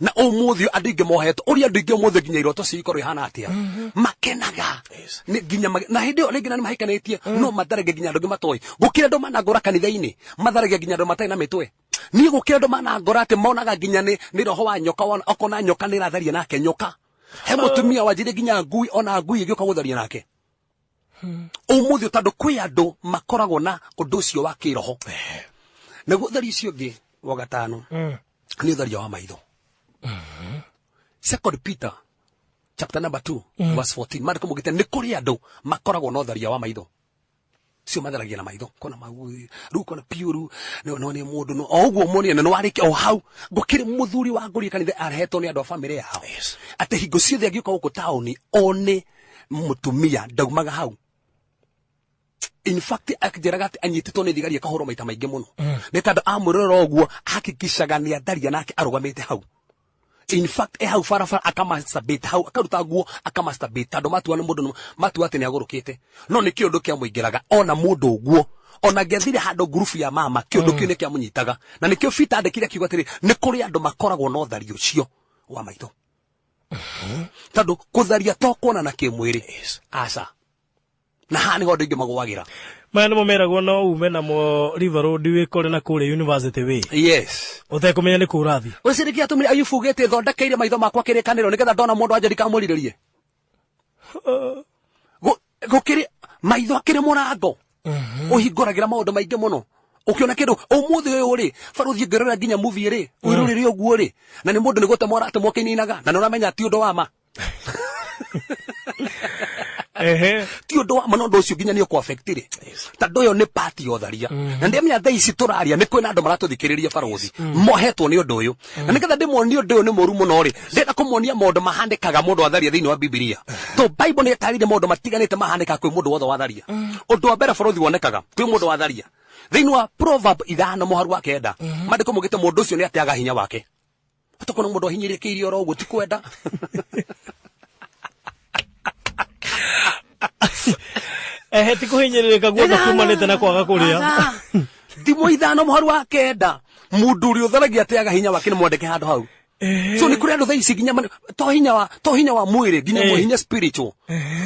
S3: Na ũmũthĩ andũ aingĩ mohetwo ũrĩa andũ aingĩ ũmũthĩ nginya iroto ciikorwo ihana atĩa, makenaga. Nĩ nginya na hĩndĩ ĩyo rĩngĩ na nĩ mahikanĩtie, no matharagia nginya andũ angĩ matoĩ. Gũkĩra andũ manangũra kanitha-inĩ, matharagia nginya andũ matarĩ na mĩtwe. Niĩ gũkĩra andũ manangora atĩ monaga nginya nĩ roho wa nyoka, okona nyoka nĩ ĩratharia nake nyoka. He mũtumia wanjire nginya ngui, ona ngui ĩgĩũka gũtharia nake ũmũthĩ, tondũ kwĩ andũ makoragwo na ũndũ ũcio wa kĩroho. Naguo ũtheri ũcio ũngĩ wa gatano nĩ ũtharia wa maitho. Second Peter chapter number 2 verse 14, maandĩko maugĩte nĩ kũrĩ andũ makoragwo na ũtharia wa maitho. Cio matharagia na maitho, kona mau rĩu kona piũ rĩu no nĩ mũndũ no o ũguo monire na nĩwarĩkia o hau. Gũkĩrĩ mũthuri wa ngũria kanitha arehetwo nĩ andũ a bamĩrĩ yao atĩ hingo ciothe angĩũka gũkũ taũni one mũtumia ndaumaga hau. In fact, akĩnjĩraga atĩ anyitĩtwo nĩ thigari akahũrwo maita maingĩ mũno, nĩ tondũ amwĩrora ũguo hakikishaga nĩ atharia nake arũgamĩte hau. In fact, e hau barabara akamasturbate hau, akaruta nguo akamasturbate, tondũ matua nĩ mũndũ matua atĩ nĩ agũrũkĩte. No nĩ kĩũndũ kĩamũingĩraga ona mũndũ ũguo, ona angĩathire handũ ngurubu ya mama, kĩũndũ kĩu nĩ kĩamũnyitaga. Na nĩkĩo Peter andĩkire akiuga atĩrĩ, nĩ kũrĩ andũ makoragwo na ũthari ũcio wa maitho, tondũ kũtharia to kuonana kĩmwĩrĩ, aca. Na haha nĩho andũ aingĩ magwagĩra.
S2: Maya nĩmo meragwo no ume namo River Road wĩkore na kũrĩa University Way ũtekũmenya nĩ kũ ũrathiĩ.
S3: Ũcio nĩkĩ atũmire Ayubu ugĩte, "Thondekeire maitho makwa kĩrĩkanĩro, nĩgetha ndona mũndũ anja ndikamũrirĩrie." Gũkĩrĩ maitho akĩrĩ mũrango ũhingũragĩra maũndũ maingĩ mũno. Ũkĩona kĩndũ ũmũthĩ ũyũ rĩ, barũthi ngĩrora nginya movie rĩ, wĩrorere ũguo rĩ, na nĩ mũndũ nĩ gũtemwo aratemwo akĩinainaga, na nĩ ũramenya ti ũndũ wa ma. Ti ũndũ wa ma, no ũndũ ũcio nginya nĩ ũkũ affect rĩ, tondũ ũyũ nĩ part ya ũtharia. Na ndĩamenya thaa ici tũraria nĩ kwĩna andũ maratũthikĩrĩria, barũthi, mohetwo nĩ ũndũ ũyũ. Na nĩgetha ndĩmonie ũndũ ũyũ nĩ mũru mũno rĩ, ndĩrenda kũmonia maũndũ mahanĩkaga mũndũ atharia thĩinĩ wa Bibilia, to Bible nĩ ĩtarĩirie maũndũ matiganĩte mahanĩkaga kwĩ mũndũ wothe watharia. Ũndũ wa mbere, barũthi, wonekaga kwĩ mũndũ watharia thĩinĩ wa Proverb 5 mũharu wa 9, maandĩko maugĩte mũndũ ũcio nĩ ateaga hinya wake. Tũkona mũndũ ahinyĩrĩkĩire oro ũguo ti kwenda.
S2: Ehe, ti kũhinyĩrĩrĩka guothe kumanĩte na kwaga kũrĩa.
S3: Aca. Thimo 5 mũharu wa 9, mũndũ ũrĩa ũtharagia ateaga hinya wake nĩ mwandĩke handũ hau. So nĩ kũrĩ andũ thaa ici nginya to hinya wa mwĩrĩ, nginya hinya spiritual.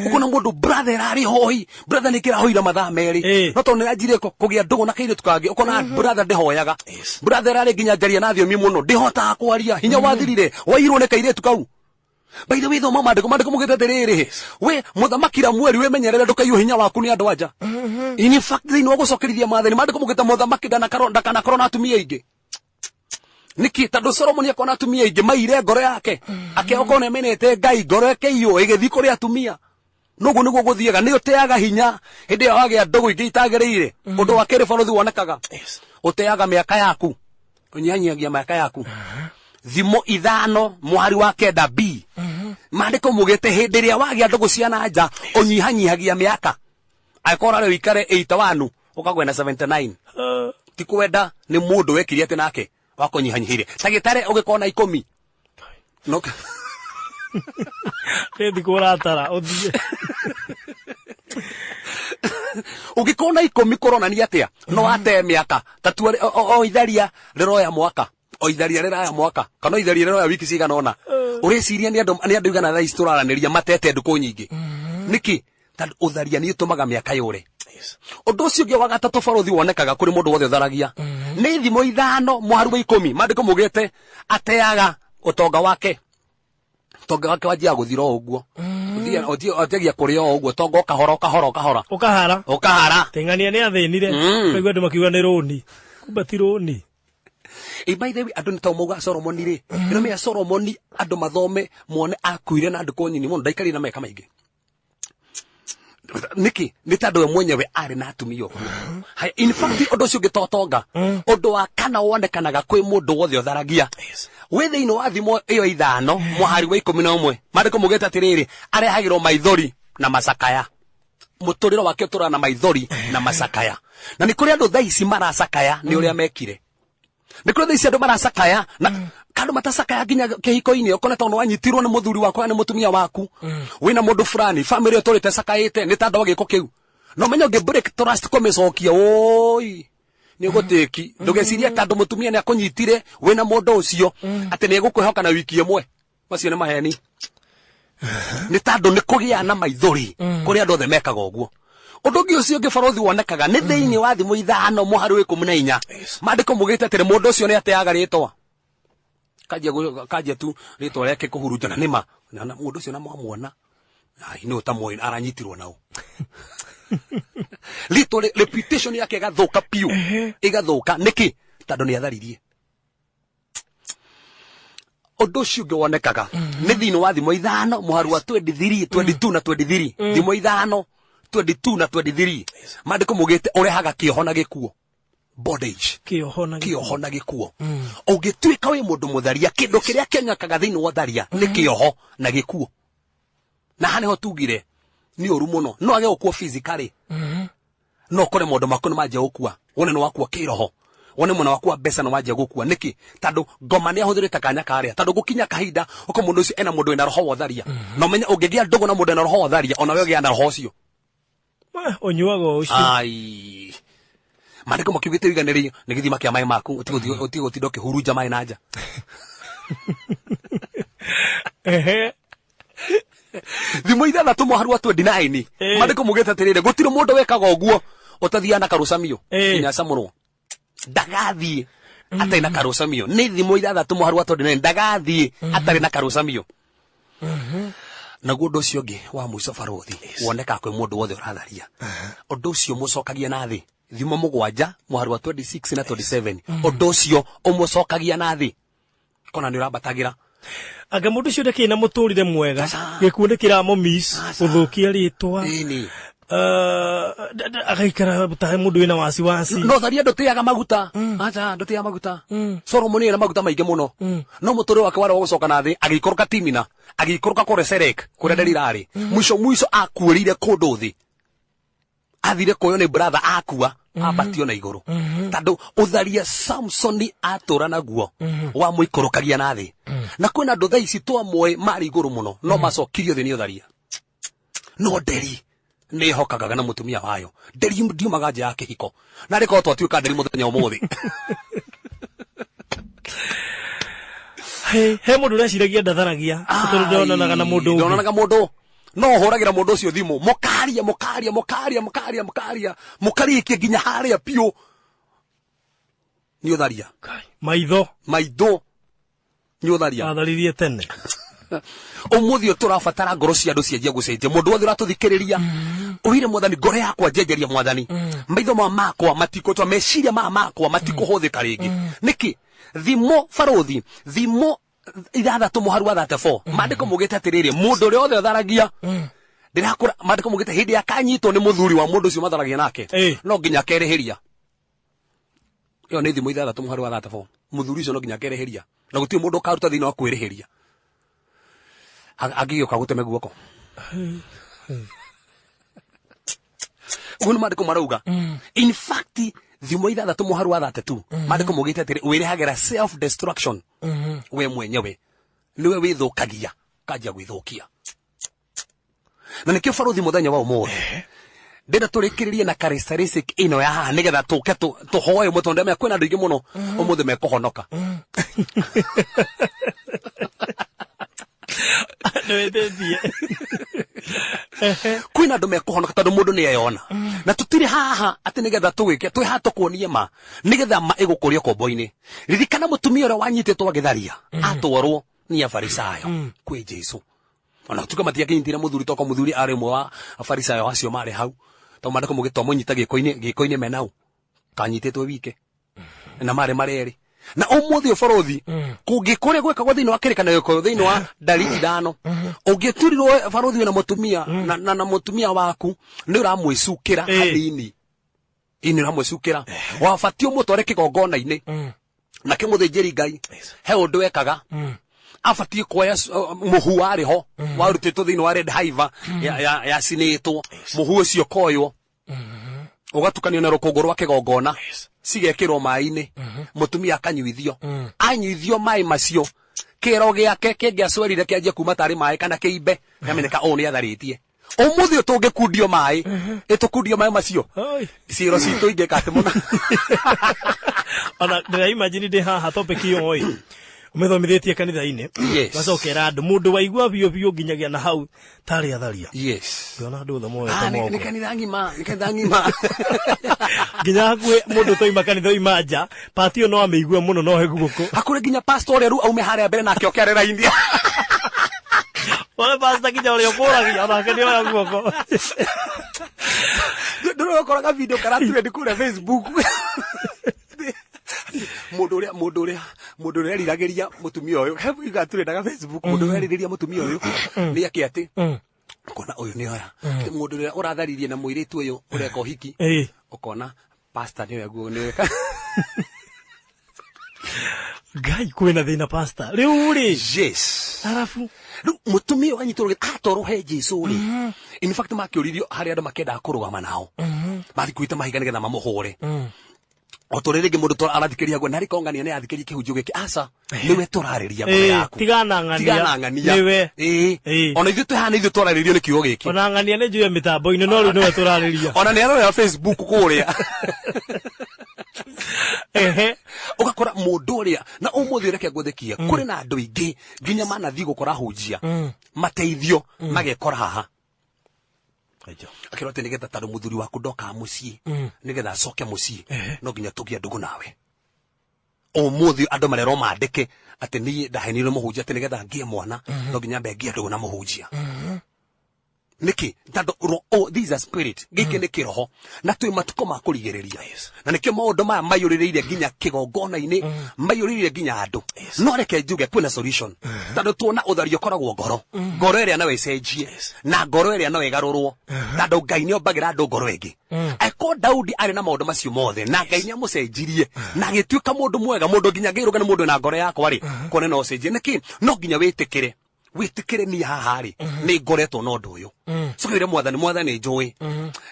S3: Ũkona mũndũ brother ĩrarĩ hoi, brother nĩ kĩrahoira mathaa 2, no tondũ nĩ anjire kũgĩa ndũgũ na kairĩtu kangĩ, ũkona brother ndĩhoyaga. Brother ĩrarĩ nginya njaria na thiomi mũno, ndĩhotaga kwaria, hinya wathirire, wairwo nĩ kairĩtu kau. By the way, thoma maandĩko mugĩte atĩrĩrĩ, we mũthamaki Ramueli, wĩmenyerere ndũkaiywo hinya waku nĩ andũ anja. In fact, thĩinĩ wa gũcokerithia maathani, maandĩko mugĩte mũthamaki ndakanakorwo na atumia aingĩ. Nĩkĩ? Tondũ Solomoni akona atumia aingĩ maire ngoro yake, akĩokorwo nĩ amenete Ngai, ngoro ĩkĩiywo ĩgĩthiĩ kũrĩ atumia. Noguo nĩguo gũthiaga, nĩ ũteaga hinya hĩndĩ ĩyo wagĩa ndũgũ ingĩ itagĩrĩire. Ũndũ wa kerĩ balothi wonekaga, ũteaga mĩaka yaku, ũnyihanyihagia mĩaka yaku. Thimo 5 mũhari wa 9 b, maandĩko mugĩte hĩndĩ ĩrĩa wagĩa ndũgũ cia na nja ũnyihanyihagia mĩaka. Angĩkorwo ũrarĩ ũikare 81, ũkagwena na 79. Ti kwenda, nĩ mũndũ wekire atĩ nake wakũnyihanyihire ta gĩtare ũgĩkorwo na 10 no.
S2: Nĩ thikũ ũratara ũthiĩ.
S3: Ũngĩkorwo na 10 kũronania atĩa? No ate mĩaka ta tua o itharia rĩroya mwaka, o itharia rĩraya mwaka, kana o itharia rĩroya wiki cigana ũna. Ũreciria nĩ andũ igana thaa ici tũraranĩria matete ndukũ nyingĩ nĩkĩ? Tondũ ũtharia nĩ ũtũmaga mĩaka yũre. Ũndũ ũcio ũngĩ wa gatatũ barothi wonekaga kũrĩ mũndũ wothe ũtharagia nĩ Thimo 5 mũharu wa 10, maandĩko mugĩte ateaga ũtonga wake. Ũtonga wake wanjiaga gũthira o ũguo. Ũthiagia kũrĩa o ũguo, ũtonga o kahora, o kahora, o kahora.
S2: Ũkahara.
S3: Ũkahara.
S2: Teng'ania nĩ athĩnire. Kaigua andũ makiuga nĩ rũni, kumbe ti rũni.
S3: By the way, andũ nĩ tau mauga Solomoni rĩ, ĩno mĩa Solomoni, andũ mathome mone akuire na ndukũ nyini mũno, ndaikarire na mĩaka maingĩ. Nĩkĩ? Nĩ tondũ we mwenyewe arĩ na atumia ũguo. Haya, in fact, ũndũ ũcio ũngĩ totonga, ũndũ wa kana wonekanaga kwĩ mũndũ wothe ũtharagia wĩ thĩinĩ wa Thimo ĩyo 5 mũhari wa 11, maandĩko mugĩte atĩrĩrĩ, arehagĩrwo maithori na macakaya. Mũtũrĩre wake ũtũraga na maithori na macakaya. Na nĩ kũrĩ andũ thaa ici maracakaya nĩ ũrĩa mekire. Nĩ kũrĩ thaa ici andũ maracakaya na kandũ matacakaya nginya kĩhiko-inĩ, ũkona tondũ wanyitirwo nĩ mũthuri waku kana nĩ mũtumia waku wĩna mũndũ fulani, family ĩtũrĩte cakaĩte nĩ tondũ wa gĩko kĩu. No menye ũngĩ break trust kũmĩcokia, oi, nĩ ũgũtĩki. Ndũgecirie tondũ mũtumia nĩ akũnyitire wĩna mũndũ ũcio atĩ nĩ egũkwĩhoka na wiki ĩmwe. Macio nĩ maheni. Nĩ tondũ nĩ kũgĩa na maithori kũrĩ andũ othe mekaga ũguo. Ũndũ ũngĩ ũcio ũngĩ barothi wonekaga nĩ thĩinĩ wa Thimo 5 mũhari wa 14, maandĩko mugĩte atĩrĩ, mũndũ ũcio nĩ ateaga rĩtwa, kanjia tu rĩtwa rĩake kũhurunjana. Nĩma na mũndũ ũcio na mwamwona, ai, nĩ ũtamũĩ aranyitirwo nao, rĩtwa reputation yake ĩgathũka piũ, ĩgathũka. Nĩkĩ? Tondũ nĩ atharirie. Ũndũ ũcio ũngĩ wonekaga nĩ thĩinĩ wa Thimo 5 mũharu wa 23, 22 na 23. Thimo 5 22 na 23, maandĩko mugĩte ũrehaga kĩoho na gĩkuo, bondage.
S2: Kĩoho na
S3: Kĩoho na gĩkuo. Ũngĩtuĩka wĩ mũndũ mũtharia, kĩndũ kĩrĩa kĩonekaga thĩinĩ wa ũtharia nĩ kĩoho na gĩkuo. Na haha nĩho tugire nĩ ũru mũno. No age gũkua physically, no ũkore maũndũ maku nĩ manjia gũkua, wone nĩ wakua kĩroho, wone mwena waku wa mbeca nĩ wanjia gũkua. Nĩkĩ? Tondũ ngoma nĩ ahũthĩrĩte kanya karĩa, tondũ gũkinya kahinda ũko mũndũ ũcio ena mũndũ wĩna roho wa ũtharia. Na ũmenye ũngĩgĩa ndũgũ na mũndũ ena roho wa ũtharia, ona we ũgĩa na roho ũcio.
S2: Ũnyuaga o ũcio.
S3: Ai, maandĩko makiugĩte ũiganĩrĩrio nĩ gĩthima kĩa maĩ maku, ũtige gũtinda ũkĩhurunja maĩ na nja. Thimo 6 mũharu wa 29, maandĩko mugĩte atĩrĩrĩ, gũtirĩ mũndũ wekaga ũguo ũtathiaga na karũcamio nginya acamũrwo. Ndagathiĩ atarĩ na karũcamio. Nĩ Thimo 6 mũharu wa 29, ndagathiĩ atarĩ na karũcamio. Naguo ũndũ ũcio ũngĩ wa mũico barothi wonekaga kwĩ mũndũ wothe ũratharia, ũndũ ũcio mũcokagia na thĩ, Thimo 7 mũharu wa 26 na 27, ũndũ ũcio ũmũcokagia na thĩ kona nĩ ũrambatagĩra.
S2: Anga mũndũ ũcio ndakĩrĩ na mũtũrĩre mwega, gĩkuũ nĩ kĩramũmis gũthũkia rĩtwa. Agaikara ta mũndũ wĩna wasiwasi.
S3: No tharia ndũtĩaga maguta. Aca, ndũtĩaga maguta. Solomoni ena maguta maingĩ mũno, no mũtũrĩre wake warĩ wa gũcoka na thĩ, agĩikũrũka Timina, agĩikũrũka kũrĩa Serek, kũrĩa Delila arĩ. Mũico mũico akuĩrĩire kũndũ thĩ. Athire kuoywo nĩ brother akua ambatio na igũrũ, tondũ ũtharia Samsoni atũra naguo wamũikũrũkagia na thĩ. Na kwĩna andũ thaa ici twamoĩ marĩ igũrũ mũno, no macokirio thĩ nĩ ũtharia. No nderi nĩ ĩhokagaga na mũtumia wayo. Nderi ndiumaga nja ya kĩhiko, na rĩkorwo twatuĩka nderi mũthenya ũmũthĩ.
S2: He mũndũ ũreciragia ndatharagia tondũ ndonanaga na mũndũ ũngĩ.
S3: Ndonanaga mũndũ, no ũhũragĩra mũndũ ũcio thimũ, mũkaria, mũkaria, mũkaria, mũkaria, mũkaria, mũkarĩkia nginya harĩa biũ. Nĩ ũtharia.
S2: Maitho.
S3: Maitho nĩ ũtharia.
S2: Atharirie tene.
S3: Ũmũthĩ ũyũ tũrabatara ngoro cia andũ cianjia gũcenjia. Mũndũ wothe ũratũthikĩrĩria, ũire Mwathani, ngoro yakwa njenjeria Mwathani, maitho ma makwa matikũtwa, meciria ma makwa matikũhũthĩka rĩngĩ. Nĩkĩ? Thimo, barũthi, Thimo 6 mũharu wa 34, maandĩko mugĩte atĩrĩrĩ, mũndũ ũrĩa wothe ũtharagia, ndĩrakũra, maandĩko mugĩte hĩndĩ akanyitwo nĩ mũthuri wa mũndũ ũcio matharagia nake, no nginya akerĩhĩria. Ĩyo nĩ Thimo 6 mũharu wa 34. Mũthuri ũcio no nginya akerĩhĩria, na gũtirĩ mũndũ ũkaruta thĩinĩ wa kwĩrĩhĩria angĩgĩũka gũteme guoko. Ũguo nĩ maandĩko marauga. In fact, Thimo 6 mũharu wa 32, maandĩko maugĩte atĩrĩ, wĩrehagĩra self destruction we mwenyewe, nĩwe wĩthũkagia, kanjia gwĩthũkia. Na nĩkĩo barũthi, mũthenya wa ũmũthĩ ndĩrenda tũrĩkĩrĩrie na characteristic ĩno ya haha, nĩgetha tũke tũhoe ũmwe, tondũ ndamenya kwĩna andũ aingĩ mũno ũmũthĩ mekũhonoka.
S2: Nĩwĩtĩtie.
S3: Kwĩna andũ mekũhonoka, tondũ mũndũ nĩ eyona. Na tũtirĩ haha atĩ nĩgetha tũgĩke, twĩ haha tũkuonie ma, nĩgetha ma ĩgũkũria kombo-inĩ. Ririkana mũtumia ũrĩa wanyitĩtwo agĩtharia, atwarwo nĩ Afarisayo kwĩ Jesu, ona gũtuĩka matiakĩnyitire mũthuri, toko mũthuri arĩ ũmwe wa Afarisayo acio marĩ hau, tondũ maandĩko mũgĩtwa mũnyita gĩko-inĩ, gĩko-inĩ menau kanyitĩtwo wike na marĩ marerĩ. Na ũmũthĩ ũborothi kũngĩkũrĩa gwĩkagwo thĩinĩ wa kĩrĩkanĩro gĩkũyũ, thĩinĩ wa Ndari 5, ũngĩturirwo barũthi wĩna mũtumia na mũtumia waku nĩ ũramwĩcukĩra hanini, ĩ nĩ ũramwĩcukĩra, wabatiĩ ũmũtware kĩgongona-inĩ. Nake mũthĩnjĩri Ngai he ũndũ ekaga, abatiĩ kuoya mũhu warĩ ho warutĩtwo thĩinĩ wa red heifer yacinĩtwo. Mũhu ũcio ũkoywo, ũgatukanio na rũkũngũ rwa kĩgongona, cigekĩrwo maĩ-inĩ, mũtumia akanyuithio. Anyuithio maĩ macio, kĩero gĩake kĩngĩacwerire kĩanjie kuma tarĩ maĩ kana kĩimbe, kamenyeka ũũ nĩ atharĩtie. Ũmũthĩ ũyũ tũngĩkundio maĩ, ĩtũkundio maĩ macio,
S2: Oi.
S3: ciĩro citũ ingĩka atĩ mũno.
S2: Ona ndĩra imagine ndĩ haha, topic ĩyo ĩ ũmĩthomithĩtie kanitha-inĩ, gacokera andũ, mũndũ waigua biũ biũ nginyagia na hau tarĩ atharia. Ngĩona andũ othe moete
S3: nĩ
S2: moko.
S3: Kanitha ng'ima, nĩ kanitha ng'ima.
S2: Nginya hakuhĩ mũndũ toima kanitha oima nja, pati ĩyo no amĩigue mũno, no he guoko.
S3: Hakũrĩ nginya pastor ũrĩa rĩu aume harĩa mbere nake oke arĩ raini.
S2: Wale pastor nginya ũrĩa ũkũragia onake nĩ oya guoko.
S3: Ndũrokoraga video karatrend kũrĩa Facebook, mũndũ ũrĩa eriragĩria mũtumia ũyũ, he video gatrendaga Facebook, mũndũ ũrĩa eriragĩria mũtumia ũyũ nĩ ake atĩ ũkona ũyũ nĩ oya mũndũ ũrĩa ũratharirie na mũirĩtu ũyũ ũreka ũhiki, ũkona pastor nĩwe guo nĩwe.
S2: Ngai, kwĩna thĩna pastor rĩu rĩ. Arabu
S3: Rĩu mũtumia ũyũ anyitwo atwarwo he Jesu rĩ, in fact makĩũririo harĩ andũ makĩendaga kũrũgama nao, mathikuĩte mahiga nĩgetha mamũhũre. O tũrĩ rĩngĩ mũndũ arathikĩrĩria guo narĩ kongania nĩ athikĩrĩria kĩhunjio gĩkĩ, aca nĩwe tũrarĩria, ngoro yaku.
S2: Tigana ng'ania.
S3: Tigana ng'ania.
S2: Nĩwe.
S3: Ona ithuĩ twĩ haha nĩ ithuĩ twararĩrio nĩ kiugo gĩkĩ.
S2: Ona ng'ania nĩ njũye mĩtambo-inĩ, no rĩu nĩwe tũrarĩria.
S3: Ona nĩ arorera Facebook kũrĩa. Ũgakora mũndũ ũrĩa na ũmũthĩ, reke ngũthĩkie, kũrĩ na andũ aingĩ nginya manathiĩ gũkora hunjia mateithio, magekora haha akĩrwo atĩ nĩgetha, tondũ mũthuri waku ndokaga mũciĩ, nĩgetha acoke mũciĩ no nginya tũgĩe ndũgũ nawe. Ũmũthĩ andũ marerwo mandĩke atĩ niĩ ndahenirwo mũhunjia atĩ nĩgetha ngĩe mwana no nginya mbe ngĩe ndũgũ na mũhunjia. Nĩkĩ? Tondũ oh, this is a spirit, gĩkĩ nĩ kĩroho, na twĩ matukũ ma kũrigĩrĩria, na nĩkĩo maũndũ maya maiyũrĩrĩire nginya kĩgongona-inĩ, maiyũrĩrĩire nginya andũ. No reke njuge kwĩna solution, tondũ tuona ũthario ũkoragwo ngoro, ngoro ĩrĩa no ĩcenjie, na ngoro ĩrĩa no ĩgarũrwo, tondũ Ngai nĩ ombagĩra andũ ngoro ĩngĩ. Angĩkorwo Daudi arĩ na maũndũ macio mothe na Ngai nĩ amũcenjirie na agĩtuĩka mũndũ mwega, mũndũ nginya ngĩrũga nĩ mũndũ na ngoro yakwa rĩ, kuona no ũcenjie. Nĩkĩ no nginya wĩtĩkĩre? Wĩtĩkĩre niĩ haha rĩ, nĩ ngoretwo na ũndũ ũyũ. Coka wĩre Mwathani, Mwathani njũĩ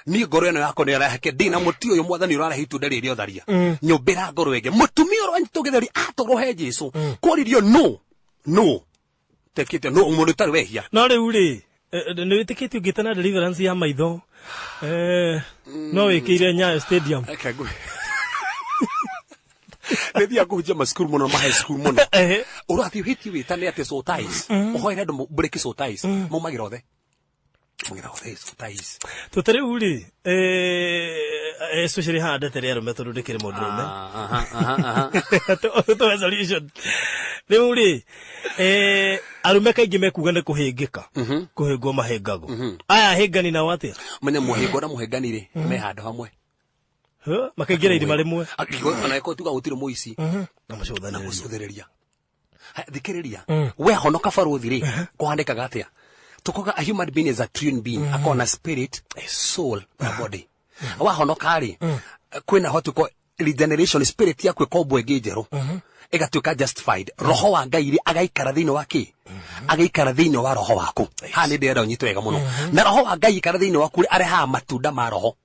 S3: niĩ ngoro ĩno yakwa nĩ ĩraheke, ndĩna mũti ũyũ Mwathani ũrarehe itunda rĩrĩ ũtharia, nyũmbĩra ngoro ĩngĩ. Mũtumia ũrĩa gĩtheri atwarwo he Jesu, kworirio no no tekĩte no mũndũ ũtarĩ wehia.
S2: No rĩu rĩ, nĩ wĩtĩkĩtie ũngĩte na deliverance ya maitho, no wĩkĩire Nyayo Stadium?
S3: Reke nĩ thiaga kũhunjia macukuru mũno, ma high school mũno. Ũrathiĩ ũhĩtie wĩtane atĩ sotais, ũhoere andũ break sotais, maumagĩra othe, maumagĩra othe sotais.
S2: Tũte rĩu rĩ, especially haha ndetere arũme, tondũ ndĩkĩrĩ mũndũrũme. Tũhe solution rĩu rĩ, arũme kaingĩ mekuga nĩ kũhĩngĩka, kũhĩngwo mahĩngagwo. Aya ahĩngani nao atĩa?
S3: Menya mũhĩngo na mũhĩngani rĩ, me handũ hamwe.
S2: Huh? Makaingĩra irima rĩmwe.
S3: Ona ĩkorwo tuga gũtirĩ mũici.
S2: Na macũthanĩrĩria.
S3: Gũcũthĩrĩria. Ha, thikĩrĩria, we honoka barũthi rĩ, kũhandĩkaga atĩa? Tukoga a human being is a triune being, akorwo na spirit, soul na body. Wahonoka rĩ, kwĩna what you call regeneration, spirit yaku ĩkombwo ĩngĩ njerũ, ĩgatuĩka justified. Roho wa Ngai rĩ, agaikara thĩinĩ wa kĩ? Agaikara thĩinĩ wa roho waku. Haha nĩ ndĩrenda ũnyite wega mũno. Na roho wa Ngai ikara thĩinĩ waku rĩ, arehaga matunda ma roho.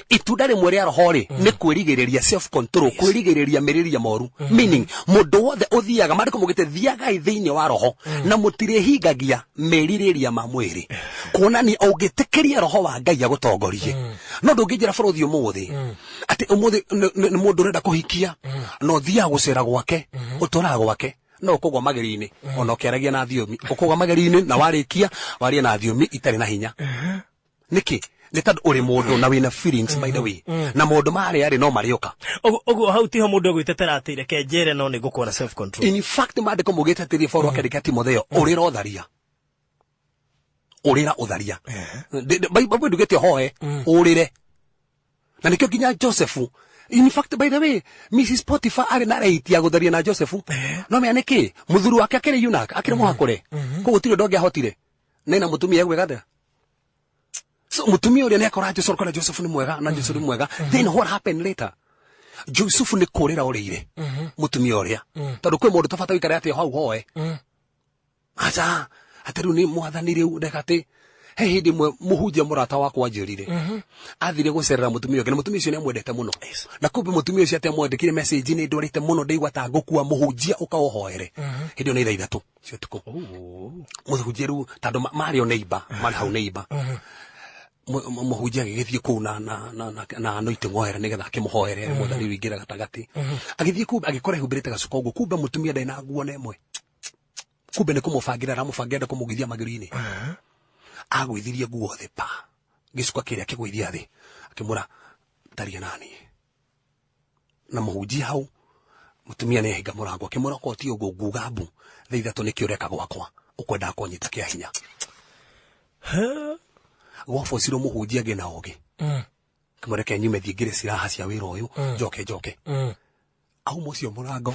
S3: Itunda rĩmwe rĩa roho rĩ, nĩ kwĩrigĩrĩria, self control, kwĩrigĩrĩria mĩrĩria moru, meaning mũndũ wothe ũthiaga, maandĩko maugĩte thiagai thĩinĩ wa roho na mũtirĩhingagia merirĩria ma mwĩrĩ, kuonania ũngĩtĩkĩria roho wa Ngai agũtongorie. No ndũngĩnjĩra bũrũthi ũmũthĩ atĩ ũmũthĩ nĩ mũndũ ũrenda kũhikia na ũthiaga gũcera gwake, ũtũraga gwake, no ũkũgwa magerio-inĩ ona ũkĩaragia na thiomi. Ũkũgwa magerio-inĩ na warĩkia warie na thiomi itarĩ na hinya. Nĩkĩ? Nĩ tondũ ũrĩ mũndũ na wĩna feelings, by the way, na maũndũ marĩa rĩ, no marĩũka.
S2: Ũguo hau tiho mũndũ egwĩtetera atĩ reke njere no nĩ ngũkorwo na self control.
S3: In fact, maandĩko maugĩte atĩrĩ, Paul akĩandĩka Timotheo, ũrĩra ũtharia, ũrĩra ũtharia. Bible ndugĩte ũhoe, ũrĩre. Na nĩkĩo nginya Joseph, in fact, by the way, Mrs Potiphar arĩ na right ya gũtharia na Joseph, no menya nĩkĩ mũthuri wake akĩrĩ eunuch, akĩrĩ mũhakũre, koguo gũtirĩ ũndũ angĩahotire nena mũtumia egwĩka atĩa. So mũtumia ũrĩa nĩ akora Joseph, akora Joseph nĩ mwega, na Joseph nĩ mwega. Then what happened later? Joseph nĩ kũrĩra ũrĩire mũtumia ũrĩa, tondũ kwĩ mũndũ tabata wĩikare atĩ hau hoe aca atĩ rĩu nĩ Mwathani, rĩu ndeka atĩ he hĩndĩ ĩmwe mũhunjia mũrata wakwa anjĩrire athire gũcerera mũtumia ũngĩ, na mũtumia ũcio nĩ amwendete mũno, na kumbe mũtumia ũcio atĩ amwandĩkire message, nĩ ndwarĩte mũno, ndaigua ta ngũkua, mũhunjia ũkaũhoere. Hĩndĩ ĩyo nĩ thaa 3 cia ũtukũ. Mũhunjia rĩu, tondũ marĩ o neighbor, marĩ hau neighbor, mũhunjia agĩgĩthiĩ kũu na anointing oil nĩgetha akĩmũhoere, Mwathani wĩingĩre gatagatĩ. Agĩthiĩ kũu agĩkora ehumbĩrĩte gacuka ũguo, kumbe mũtumia ndarĩ na nguo na ĩmwe. Kumbe nĩ kũmũbangĩra aramũbangĩra, enda kũmũgithia magĩrũ-inĩ. Agũithirie nguo thĩ pa, gĩcuka kĩrĩa akĩgũithia thĩ, akĩmũra taria nani na mũhunjia hau. Mũtumia nĩ ahinga mũrango, akĩmwĩra okorwo ti ũguo nguga mbu thaa 3, nĩkĩ ũreka gwakwa, ũkwendaga kũnyita kĩa hinya. Gwabocirwo mũhunjia agĩe na ũgĩ, kĩmũreke nyume thiĩ ngĩre ciraha cia wĩra ũyũ, njoke njoke auma ũcio mũrango.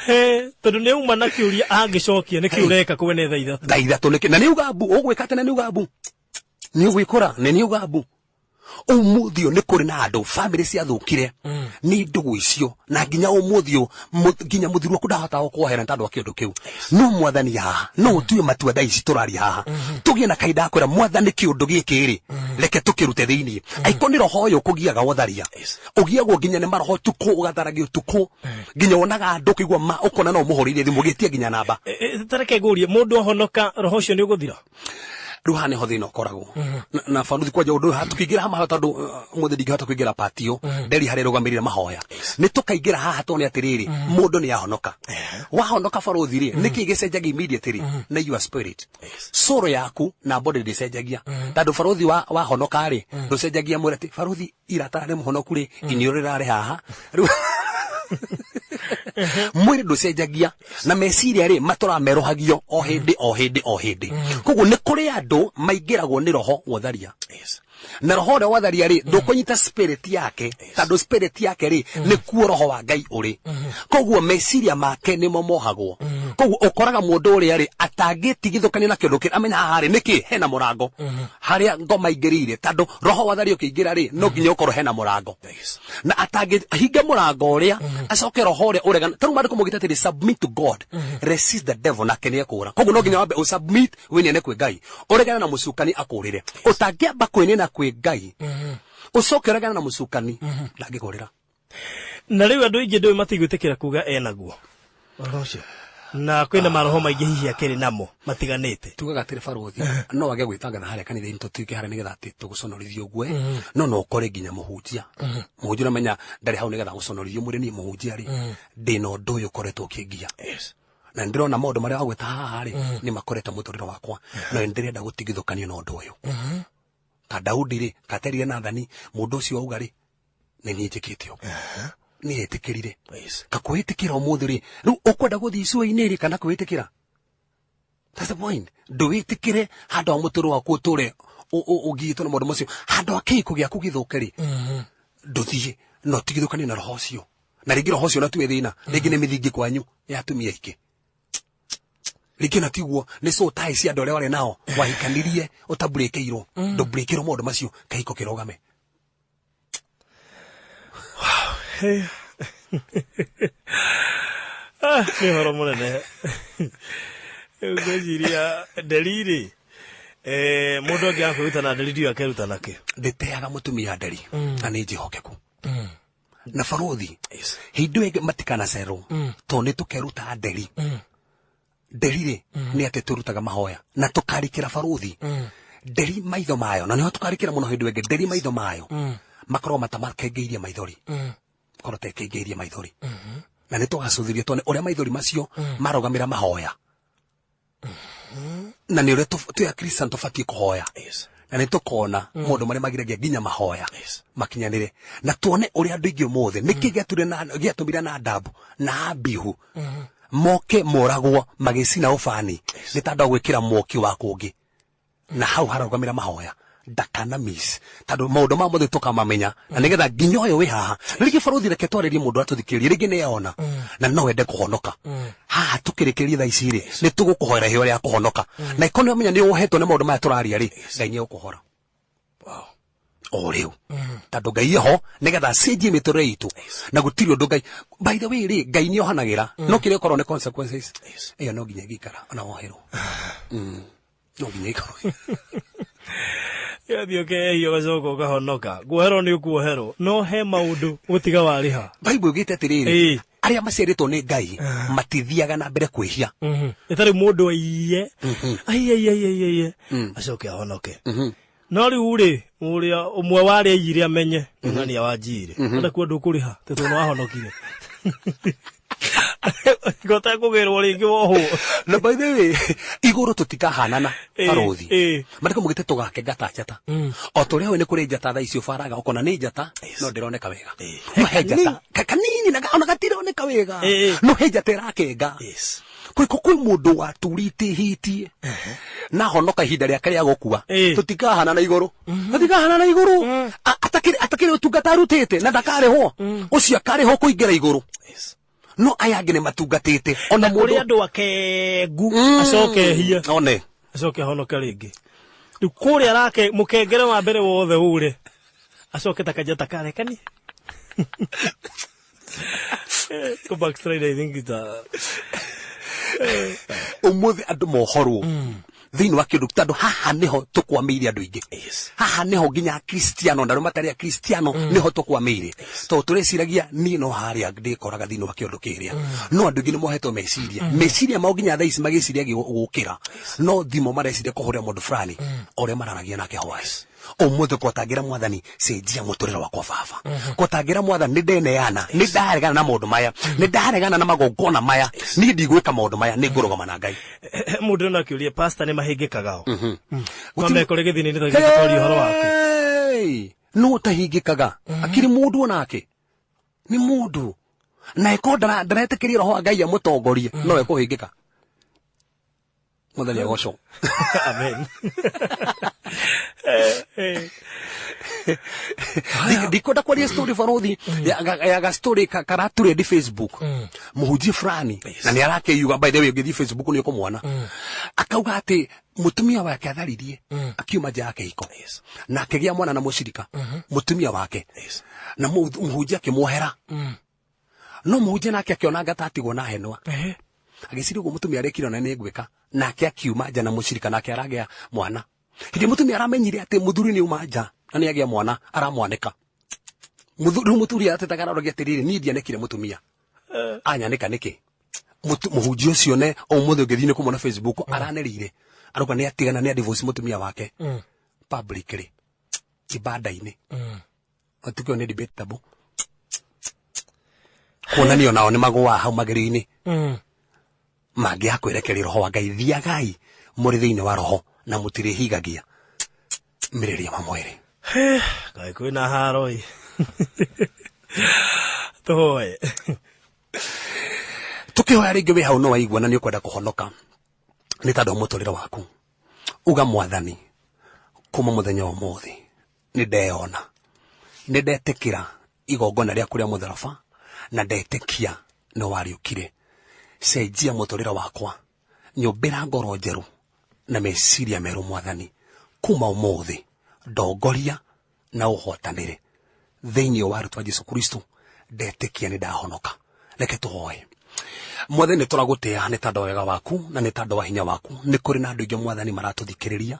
S2: He, tondũ nĩ auma na kĩũria angĩcokia, nĩkĩ ũreka kwene thaa 3?
S3: Thaa 3 nĩkĩ? Na nĩ uga mbu ũgwĩka atĩ, na nĩ uga mbu nĩ ũgwĩkora, na nĩ uga mbu ũmũthĩ ũyũ nĩ kũrĩ na andũ bamĩrĩ ciathũkire nĩ ndũgũ icio, na nginya ũmũthĩ ũyũ nginya mũthuri waku ndahota gũkwohera nĩ tondũ wa kĩũndũ kĩu. No Mwathani haha no ũtue matua. Thaa ici tũraria haha, tũgĩe na kahinda ga kwĩra Mwathani kĩũndũ gĩkĩ rĩ, reke tũkĩrute thĩiniĩ. Angĩkorwo nĩ roho ũyũ ũkũgiaga ũtharia, ũgiagwo nginya nĩ maroho ũtukũ, ũgatharagia ũtukũ, nginya wonaga andũ ũkĩigua ma ũkona no ũmũhũrĩire thimũ ũgĩtia nginya namba.
S2: Tareke ngũrie, mũndũ ahonoka roho ũcio nĩ ũgũthira?
S3: Rĩu haha nĩho thĩna ũkoragwo na baruthi kwanja ũndũ ũyũ haha tũkĩingĩra haha, tondũ ũmũthĩ ndingĩhota kũingĩra patio nderi harĩa ĩrũgamĩrĩire mahoya. Nĩ tũkaingĩra haha tuone atĩrĩrĩ, mũndũ nĩ ahonoka. Wahonoka baruthi rĩ, nĩkĩ gĩcenjagia immediately? Nĩ your spirit, soul yaku na body ndĩcenjagia, tondũ baruthi wahonoka rĩ, ndũcenjagia mwĩrĩ atĩ baruthi iratarĩ mũhonoku rĩ, iniũrũ rĩrarĩ haha. Rĩu mwĩrĩ ndũcenjagia na meciria rĩ, matũraga merohagio o hĩndĩ o hĩndĩ o hĩndĩ. Koguo nĩ kũrĩ andũ maingĩragwo nĩ roho wa ũtharia, na roho ũrĩa wa ũtharia rĩ, ndũkũnyita spirit yake, tondũ spirit yake rĩ, nĩkuo roho wa Ngai ũrĩ. Koguo meciria make nĩmo mohagwo. Koguo ũkoraga mũndũ ũrĩa rĩ atangĩtigithũkania na kĩũndũ kĩrĩa amenya haha rĩ nĩkĩ hena mũrango harĩa ngoma ingĩrĩire, tondũ roho wa thario ũkĩingĩra rĩ no nginya ũkorwo hena mũrango, na atangĩhinga mũrango ũrĩa acoke roho ũrĩa ũregana. Tarĩu maandĩko maugĩte atĩrĩ, "Submit to God, resist the devil, nake nĩekũũra." Koguo no nginya wambe ũsubmit, wĩneane kwĩ Ngai, ũregane na mũcukani akũũrĩre. Ũtangĩamba kwĩneana kwĩ Ngai ũcoke ũregane na mũcukani, ndangĩkũũrĩra.
S2: Na rĩu andũ aingĩ ndũĩ matigwĩtĩkĩra kuga enaguo ũhoro ũcio, na kwĩna maroho maingĩ hihi akĩrĩ namo matiganĩte.
S3: Tugaga atĩrĩ, barũthi no wage gwĩtangatha harĩa kanitha-inĩ, tũtuĩke harĩa nĩgetha atĩ tũgũconorithie ũguo, no no ũkore nginya mũhunjia. Mũhunjia ũramenya ndarĩ hau nĩgetha gũconorithio, mwĩre niĩ mũhunjia rĩ ndĩna ũndũ ũyũ ũkoretwo ũkĩngia, na nĩndĩrona maũndũ marĩa wagwĩta haha rĩ nĩ makorete mũtũrĩre wakwa, na nĩndĩrenda gũtigithũkanio na ũndũ ũyũ. Ka Daudi rĩ katerire Nathani, mũndũ ũcio auga rĩ nĩ niĩ njĩkĩte ũguo, nĩ etĩkĩrire. Kakwĩtĩkĩra ũmũthĩ rĩ, rĩu ũkwenda gũthiĩ icua-inĩ rĩ kana kwĩtĩkĩra? That's the point. Ndũwĩtĩkĩre handũ ha mũtũrĩre waku ũtũre ũgiĩtwo na maũndũ macio, handũ ha kĩhiko gĩaku gĩthũke rĩ, ndũthiĩ na ũtigithũkanie na roho ũcio. Na rĩngĩ roho ũcio na tuwe thĩna, rĩngĩ nĩ mĩthingi kwanyu ya atumia aingĩ, rĩngĩ na tiguo nĩ so tai cia andũ arĩa warĩ nao wahikanirie ũtamburĩkĩirwo, ndũmburĩkĩirwo maũndũ macio, kĩhiko kĩrũgame.
S2: Ah, nĩ ũhoro mũnene. Rĩu ngwĩciria nderi rĩ, mũndũ angĩaga kwĩruta na nderi, ndiũĩ akeruta nakĩ.
S3: Ndĩteaga mũtumia nderi na nĩ njĩhokeku na barũthi. Hĩndĩ ĩyo ĩngĩ matikanacerwo, tondũ nĩ tũkeruta nderi. Nderi rĩ nĩ atĩ tũrutaga mahoya na tũkarikĩra, barũthi. Nderi maitho mayo, na nĩho tũkarikĩra mũno hĩndĩ ĩyo ĩngĩ, nderi maitho mayo makorwo matamakengeirie maithori, korwo tekengeirie maithori, na nĩ tũgacũthĩria tuone ũrĩa maithori macio marũgamĩra mahoya, na nĩ ũrĩa twĩ akristian tũbatiĩ kũhoya, na nĩ tũkona maũndũ marĩa magiragia nginya mahoya makinyanĩre, na tuone ũrĩa andũ aingĩ ũmũthĩ nĩkĩ gĩatũmire Nadabu na Abihu moke moragwo magĩcina ũbani, nĩ tandũ gwĩkĩra mwoki wa kũngĩ, na hau hararũgamĩra mahoya. Ndakana miss, tondũ maũndũ ma mothe tũkamamenya, na nĩgetha nginya ũyũ wĩ haha na rĩngĩ, barũthi, reke twarĩrie mũndũ atũthikĩrĩrie, rĩngĩ nĩ ona na no ende kũhonoka. Haha tũkĩrĩkĩrĩria thaa ici rĩ, nĩ tũgũkũhoera iheo rĩa kũhonoka, na ĩkorwo nĩ ũmenya nĩ wohetwo nĩ maũndũ maya tũraria rĩ, Ngai nĩ egũkũhora o rĩu, tondũ Ngai eho nĩgetha acenjie mĩtũrĩre itũ, na gũtirĩ ũndũ Ngai, by the way rĩ, Ngai nĩ ohanagĩra, no kĩrĩa ũkorwo nĩ consequences ĩyo no nginya ĩngĩikara ona woherwo. No nginya ikorwo.
S2: Yathiĩ ũkehia ũgacoka ũkahonoka, kuoherwo nĩ ũkuoherwo, no he maũndũ gũtiga warĩha.
S3: Bible ĩgĩte atĩrĩrĩ, arĩa maciarĩtwo nĩ Ngai matithiaga na mbere kwĩhia.
S2: Ĩtarĩ mũndũ aiye aiye aiye aiye aiye acoke ahonoke, no rĩu rĩ, ũrĩa ũmwe wa arĩa aiyire amenye ng'ania wa njirĩ ona kuo ndũkũrĩha tondũ nĩ wahonokire gotekũgĩrwo rĩngĩ wohwo.
S3: Na by the way, igũrũ tũtikahanana, barũthi. Marĩko mũgĩte tũgakenga ta njata, o ta ũrĩa ũĩ nĩ kũrĩ njata thaa ici ũbaraga ũkona nĩ njata no ndĩroneka wega, no he njata kanini na ona gatironeka wega, no he njata ĩrakenga. Kwĩ kwĩ mũndũ waturĩte hĩtie na honoka ihinda rĩake rĩa gũkua. Tũtikahana na igũrũ, tũtikahana na igũrũ. Atakĩrĩ ũtungata arutĩte na ndakarĩhwo, ũcio akarĩhwo kũingĩra igũrũ, no aya angĩ nĩ matungatĩte ona
S2: kũrĩ
S3: mũndũ
S2: andũ akengu acoke ehie
S3: one
S2: acoke ahonoke rĩngĩ. Rĩu kũrĩa arake mũkengere wa mbere wothe ũre acoke ta kanjata karekani. Go backslide, I think it's a
S3: Ũmũthĩ andũ mohorwo thĩinĩ wa kĩndũ, tondũ haha nĩho tũkwamĩire andũ aingĩ. Haha nĩho nginya akristiano na arĩa matarĩ akristiano nĩho tũkwamĩire, tondũ tũreciragia niĩ no harĩa ndĩkoraga thĩinĩ wa kĩũndũ kĩrĩa, no andũ aingĩ nĩ mohetwo meciria, meciria mao nginya thaa ici magĩciria gũkĩra no thimũ mareciria kũhũrĩra mũndũ fulani o ũrĩa mararagia nake hwaĩ. Ũmũthĩ kwatangĩra mwathani, cenjia mũtũrĩre wakwa baba. Kwatangĩra mwathani, nĩ ndeneana, nĩ ndaregana na maũndũ maya, nĩ ndaregana na magongona maya, niĩ ndigwĩka maũndũ maya, nĩ ngũrũgama na Ngai.
S2: Mũndũ no akĩũria, pastor, nĩ mahĩngĩkaga o mamekore gĩthini-inĩ ta gĩkĩ twaria ũhoro wake?
S3: Hey! No ũtahingĩkaga akĩrĩ mũndũ onake nĩ mũndũ, na ĩkorwo ndaretĩkĩria roho wa Ngai amũtongorie, no ekũhĩngĩka. Mwathani agocwo.
S2: Amen.
S3: Ndikwenda kwaria story barothi ya ga story karatrend Facebook, muhunjia fulani na nĩ arakĩiuga. By the way, ũngĩthiĩ Facebook nĩ ũkũmwona, akauga atĩ mũtumia wake atharirie akiuma nja ya kĩhiko na akĩgĩa mwana na mũcirika mũtumia wake, na mũhunjia akĩmuohera, no mũhunjia nake akĩona ngata atigwo na henwa, agĩciria ũguo mũtumia arekire ona nĩ ngwĩka, nake akiuma nja na mũcirika, nake aragĩa mwana. Hĩndĩ mũtumia aramenyire atĩ mũthuri nĩ uma nja na nĩ agĩa mwana, aramwanĩka. Rĩu mũthuri atetaga, aroragia atĩrĩrĩ, niĩ ndianĩkire mũtumia, anyanĩka nĩkĩ? Mũhunjia ũcio ne ũmũthĩ ũngĩthiĩ nĩ kũmwona Facebook, aranĩrĩire arauga nĩ atigana, nĩ adivorce mũtumia wake publicly ibanda-inĩ. Ũtukũ nĩ debatable, kuonanio nao nĩ magũaga hau magerio-inĩ mangĩaga kwĩrekeria roho wa Ngai. Thiagai mũrĩ thĩinĩ wa roho na mũtirĩhingagia mĩrĩria ma mwĩrĩ.
S2: Kaĩ kwĩna haro ĩ, tũhoe.
S3: Tukĩhoya rĩngĩ, wĩ hau no waigua na nĩ ũkwenda kũhonoka nĩ tondũ wa mũtũrĩre waku, uga, "Mwathani, kuma mũthenya wa ũmũthĩ nĩ ndeyona, nĩ ndetĩkĩra igongona rĩaku rĩa mũtharaba na ndetĩkia nĩ wariũkire. Cenjia mũtũrĩre wakwa, nyũmbĩra ngoro njerũ na meciria merũ. Mwathani, kuma ũmũthĩ ndongoria na ũhotanĩre thĩinĩ wa rĩtwa Jesu Kristo. Ndetĩkia nĩ ndahonoka." Reke tũhoe. Mwathani, nĩ tũragũtĩa nĩ tondũ wa wega waku na nĩ tondũ wa hinya waku. Nĩ kũrĩ na andũ aingĩ, Mwathani, maratũthikĩrĩria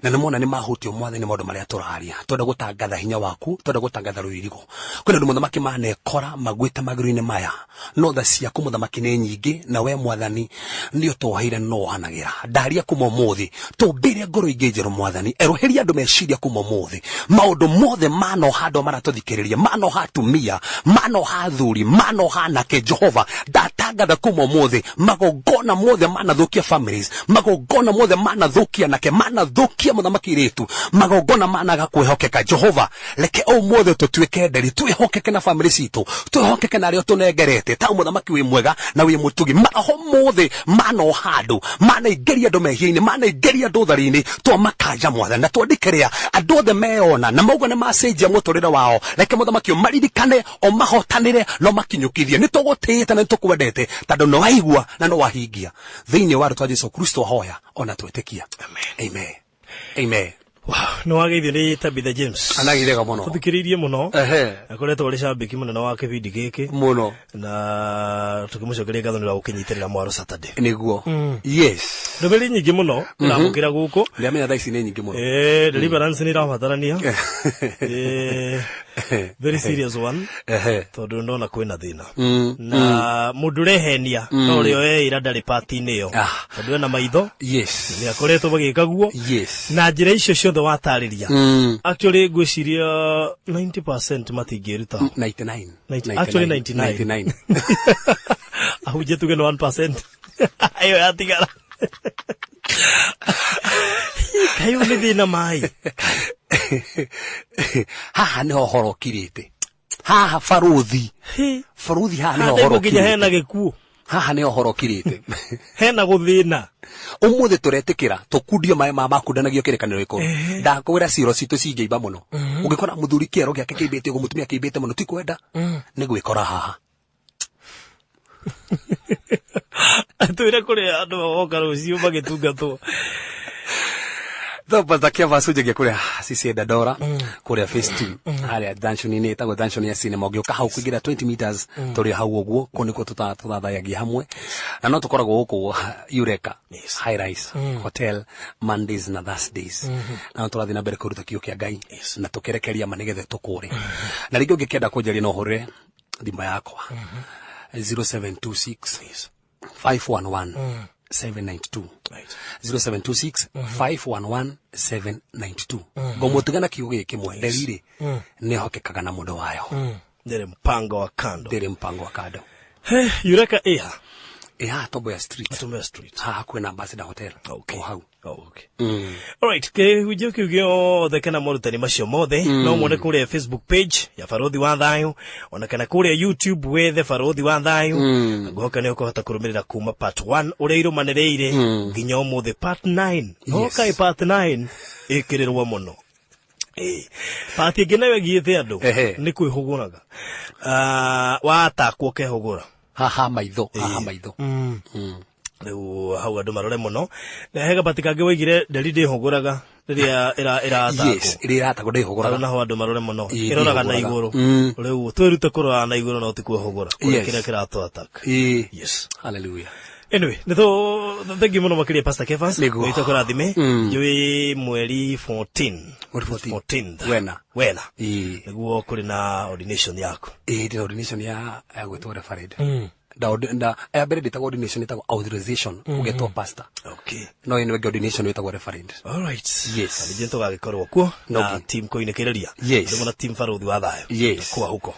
S3: na nĩ mona nĩ mahutio, Mwathani, maũndũ marĩa tũraria. Twenda gũtangatha hinya waku, twenda gũtangatha rũirigo. Kwĩna andũ, Mũthamaki, manekora maguĩte magĩrũ-inĩ maya, no tha ciaku, Mũthamaki, nĩ nyingĩ, na we Mwathani nĩ ũtwoheire no wohanagĩra. Ndaria kuma ũmũthĩ tũmbĩre ngoro ingĩ njerũ. Mwathani, erũhĩria andũ meciria kuma ũmũthĩ. Maũndũ mothe manoha andũ maratũthikĩrĩria, manoha atumia, manoha athuri, manoha anake, Jehova, ndatangatha kuma ũmũthĩ magongona mothe manathũkia families, magongona mothe manathũkia anake, manathũkia, Mũthamaki, irĩtu, magongona managa kwĩhokeka, Jehova, reke ũmũthĩ tũtuĩke nderi, twĩhokeke na family citũ, twĩhokeke na arĩa ũtũnengerete. Ta Mũthamaki wĩ mwega na wĩ mũtugi, maroho mothe manoha andũ, manaingĩria andũ mehia-inĩ, manaingĩria andũ ũthari-inĩ, twamakanja, Mwathani, na twandĩkĩrĩa andũ othe meyona na mauga nĩ macenjia mũtũrĩre wao. Reke, Mũthamaki, ũmaririkane, ũmahotanĩre na ũmakinyũkithie. Nĩ tũgũtĩĩte na nĩ tũkwendete tondũ nĩ waigua na nĩ wahingia. Thĩinĩ wa rĩtwa Jesu Kristo hoya ona twĩtĩkia, amen, amen.
S2: Wow, nĩ wageithio nĩ Tabitha James.
S3: Anagithega mũno.
S2: Tũthikĩrĩirie mũno. Akoretwo arĩ cambĩki mũnene wa kĩbindi gĩkĩ
S3: Mũno.
S2: Na tũkĩmũcokeria ngatho nĩ wa gũkĩnyitĩrĩra mwaro Saturday.
S3: Nĩguo, yes.
S2: Ndũmĩrĩri nyingĩ mũno ĩramũkĩra gũkũ.
S3: Ndĩramenya thaa ici nĩ nyingĩ mũno.
S2: Deliverance nĩ irabatarania. Very serious one. Tondũ ndona kwĩna thĩna na mũndũ ũrehenia no ũrĩa weĩra ndarĩ pati-inĩ ĩyo, tondũ ena maitho, nĩ akoretwo magĩka guo na njĩra icio ciothe watarĩria. Actually, ngwĩciria 90% matingĩruta.
S3: 99.
S2: Actually 99.
S3: 99.
S2: Ahunjia tuge nĩ 1% ĩyo yatigara. Kaĩ ũyũ nĩ thĩna maĩ.
S3: Haha nĩho ũhoro ũkirĩte haha, baruthi, baruthi, haha nĩho ũhoro
S2: haha nginya hena
S3: ũkirĩte.
S2: Gĩkuũ.
S3: Haha nĩho ũhoro ũkirĩte.
S2: Hena gũthĩna.
S3: Ũmũthĩ tũretĩkĩra tũkundio maĩ ma makundanagio kĩrĩkanĩro gĩkũrũ. Ndakwĩra ciĩro citũ cingĩimba mũno, ũngĩkora mũthuri kĩero gĩake kĩimbĩte ũguo, mũtumia kĩimbĩte mũno, ti kwenda, nĩ gwĩkora haha.
S2: Twĩre kũrĩa andũ magoka rũciũ magĩtungatwo.
S3: So Pastor Kevas unjagia kuria CCA Dandora, kuria phase 2, haria junction-inĩ ĩtagwo junction ya cinema. Ũngĩũka hau kũingĩra 20 meters, tũrĩ hau ũguo. Kũu nĩkuo tũthathayagia hamwe, na no tũkoragwo gũkũ Eureka High Rise Hotel Mondays na Thursdays, na no tũrathiĩ na mbere kũruta kiugo kĩa Ngai na tũkĩrekeria ma nĩgetha tũkũre. Na rĩngĩ ũngĩkĩenda kũnjaria, no ũhũrĩre thimũ yakwa 0726 511 792, 0726 511 792. Ngũmũtiga na kiugo gĩkĩ kĩmwe, nderiri nĩ hokekaga na mũndũ wayo.
S2: Ndĩrĩ mpango wa kando.
S3: Ndĩrĩ mpango wa kando.
S2: He, Eureka ĩha?
S3: Ĩ haha Tomboya Street.
S2: Tomboya Street.
S3: Haha hakuhĩ na Ambassador Hotel.
S2: Okay.
S3: O hau.
S2: Okay. Alright, kĩhunjio kĩu gĩothe kana morutani macio mothe no muone kũrĩa Facebook page ya Barothi wa Thayũ, ona kana kũrĩa YouTube wethe Barothi wa Thayũ. Ngũhoka nĩ ũkũhota kũrũmĩrĩra kuma part 1 ũrĩa irũmanĩrĩire nginya ũmũthĩ part 9. Okay, part 9 ĩkĩrĩrwo mũno. Ĩĩ. Part ĩngĩ nayo ĩgiĩte andũ nĩ kwĩhũgũraga. Ah, watakwo ũkehũgũra.
S3: Haha maitho, haha maitho.
S2: Rĩu hau andũ marore mũno. Na he gabati kangĩ waigire nderi ndĩhũgũraga rĩrĩa ĩratakwo.
S3: Yes, ĩrĩa ĩratakwo ndĩhũgũraga.
S2: Hau naho andũ marore mũno.
S3: Ĩĩ,
S2: Ĩroraga na
S3: ndĩhũgũraga.
S2: igũrũ. Rĩu twĩrute kũrora na igũrũ no ti kwĩhũgũra. Kũrĩa kĩrĩa kĩratũ attack.
S3: Ĩĩ.
S2: Yes.
S3: Hallelujah.
S2: Anyway, nĩ tũ thank you mũno makĩria Pastor Kefas.
S3: Nĩguo.
S2: Nĩ tũkũrathime. Njũĩ mweri 14.
S3: Mweri 14.
S2: 14th.
S3: Wena.
S2: Wena.
S3: Ĩĩ.
S2: Nĩguo kũrĩ na ordination yaku.
S3: Ĩĩ, ndĩna ordination ya gwĩtwo referend. Nda ya mbere ndĩtagwo ordination, ĩtagwo authorization, ũgetwo pastor.
S2: Okay.
S3: No ĩno ĩngĩ ordination ĩtagwo referend.
S2: All right.
S3: Yes.
S2: Na ningĩ nĩtũgagĩkorwo kuo na
S3: Okay.
S2: team kũinĩkĩrĩria.
S3: Yes.
S2: Ndĩmona team Barothi wa Thayũ.
S3: Yes.
S2: Kwa huko.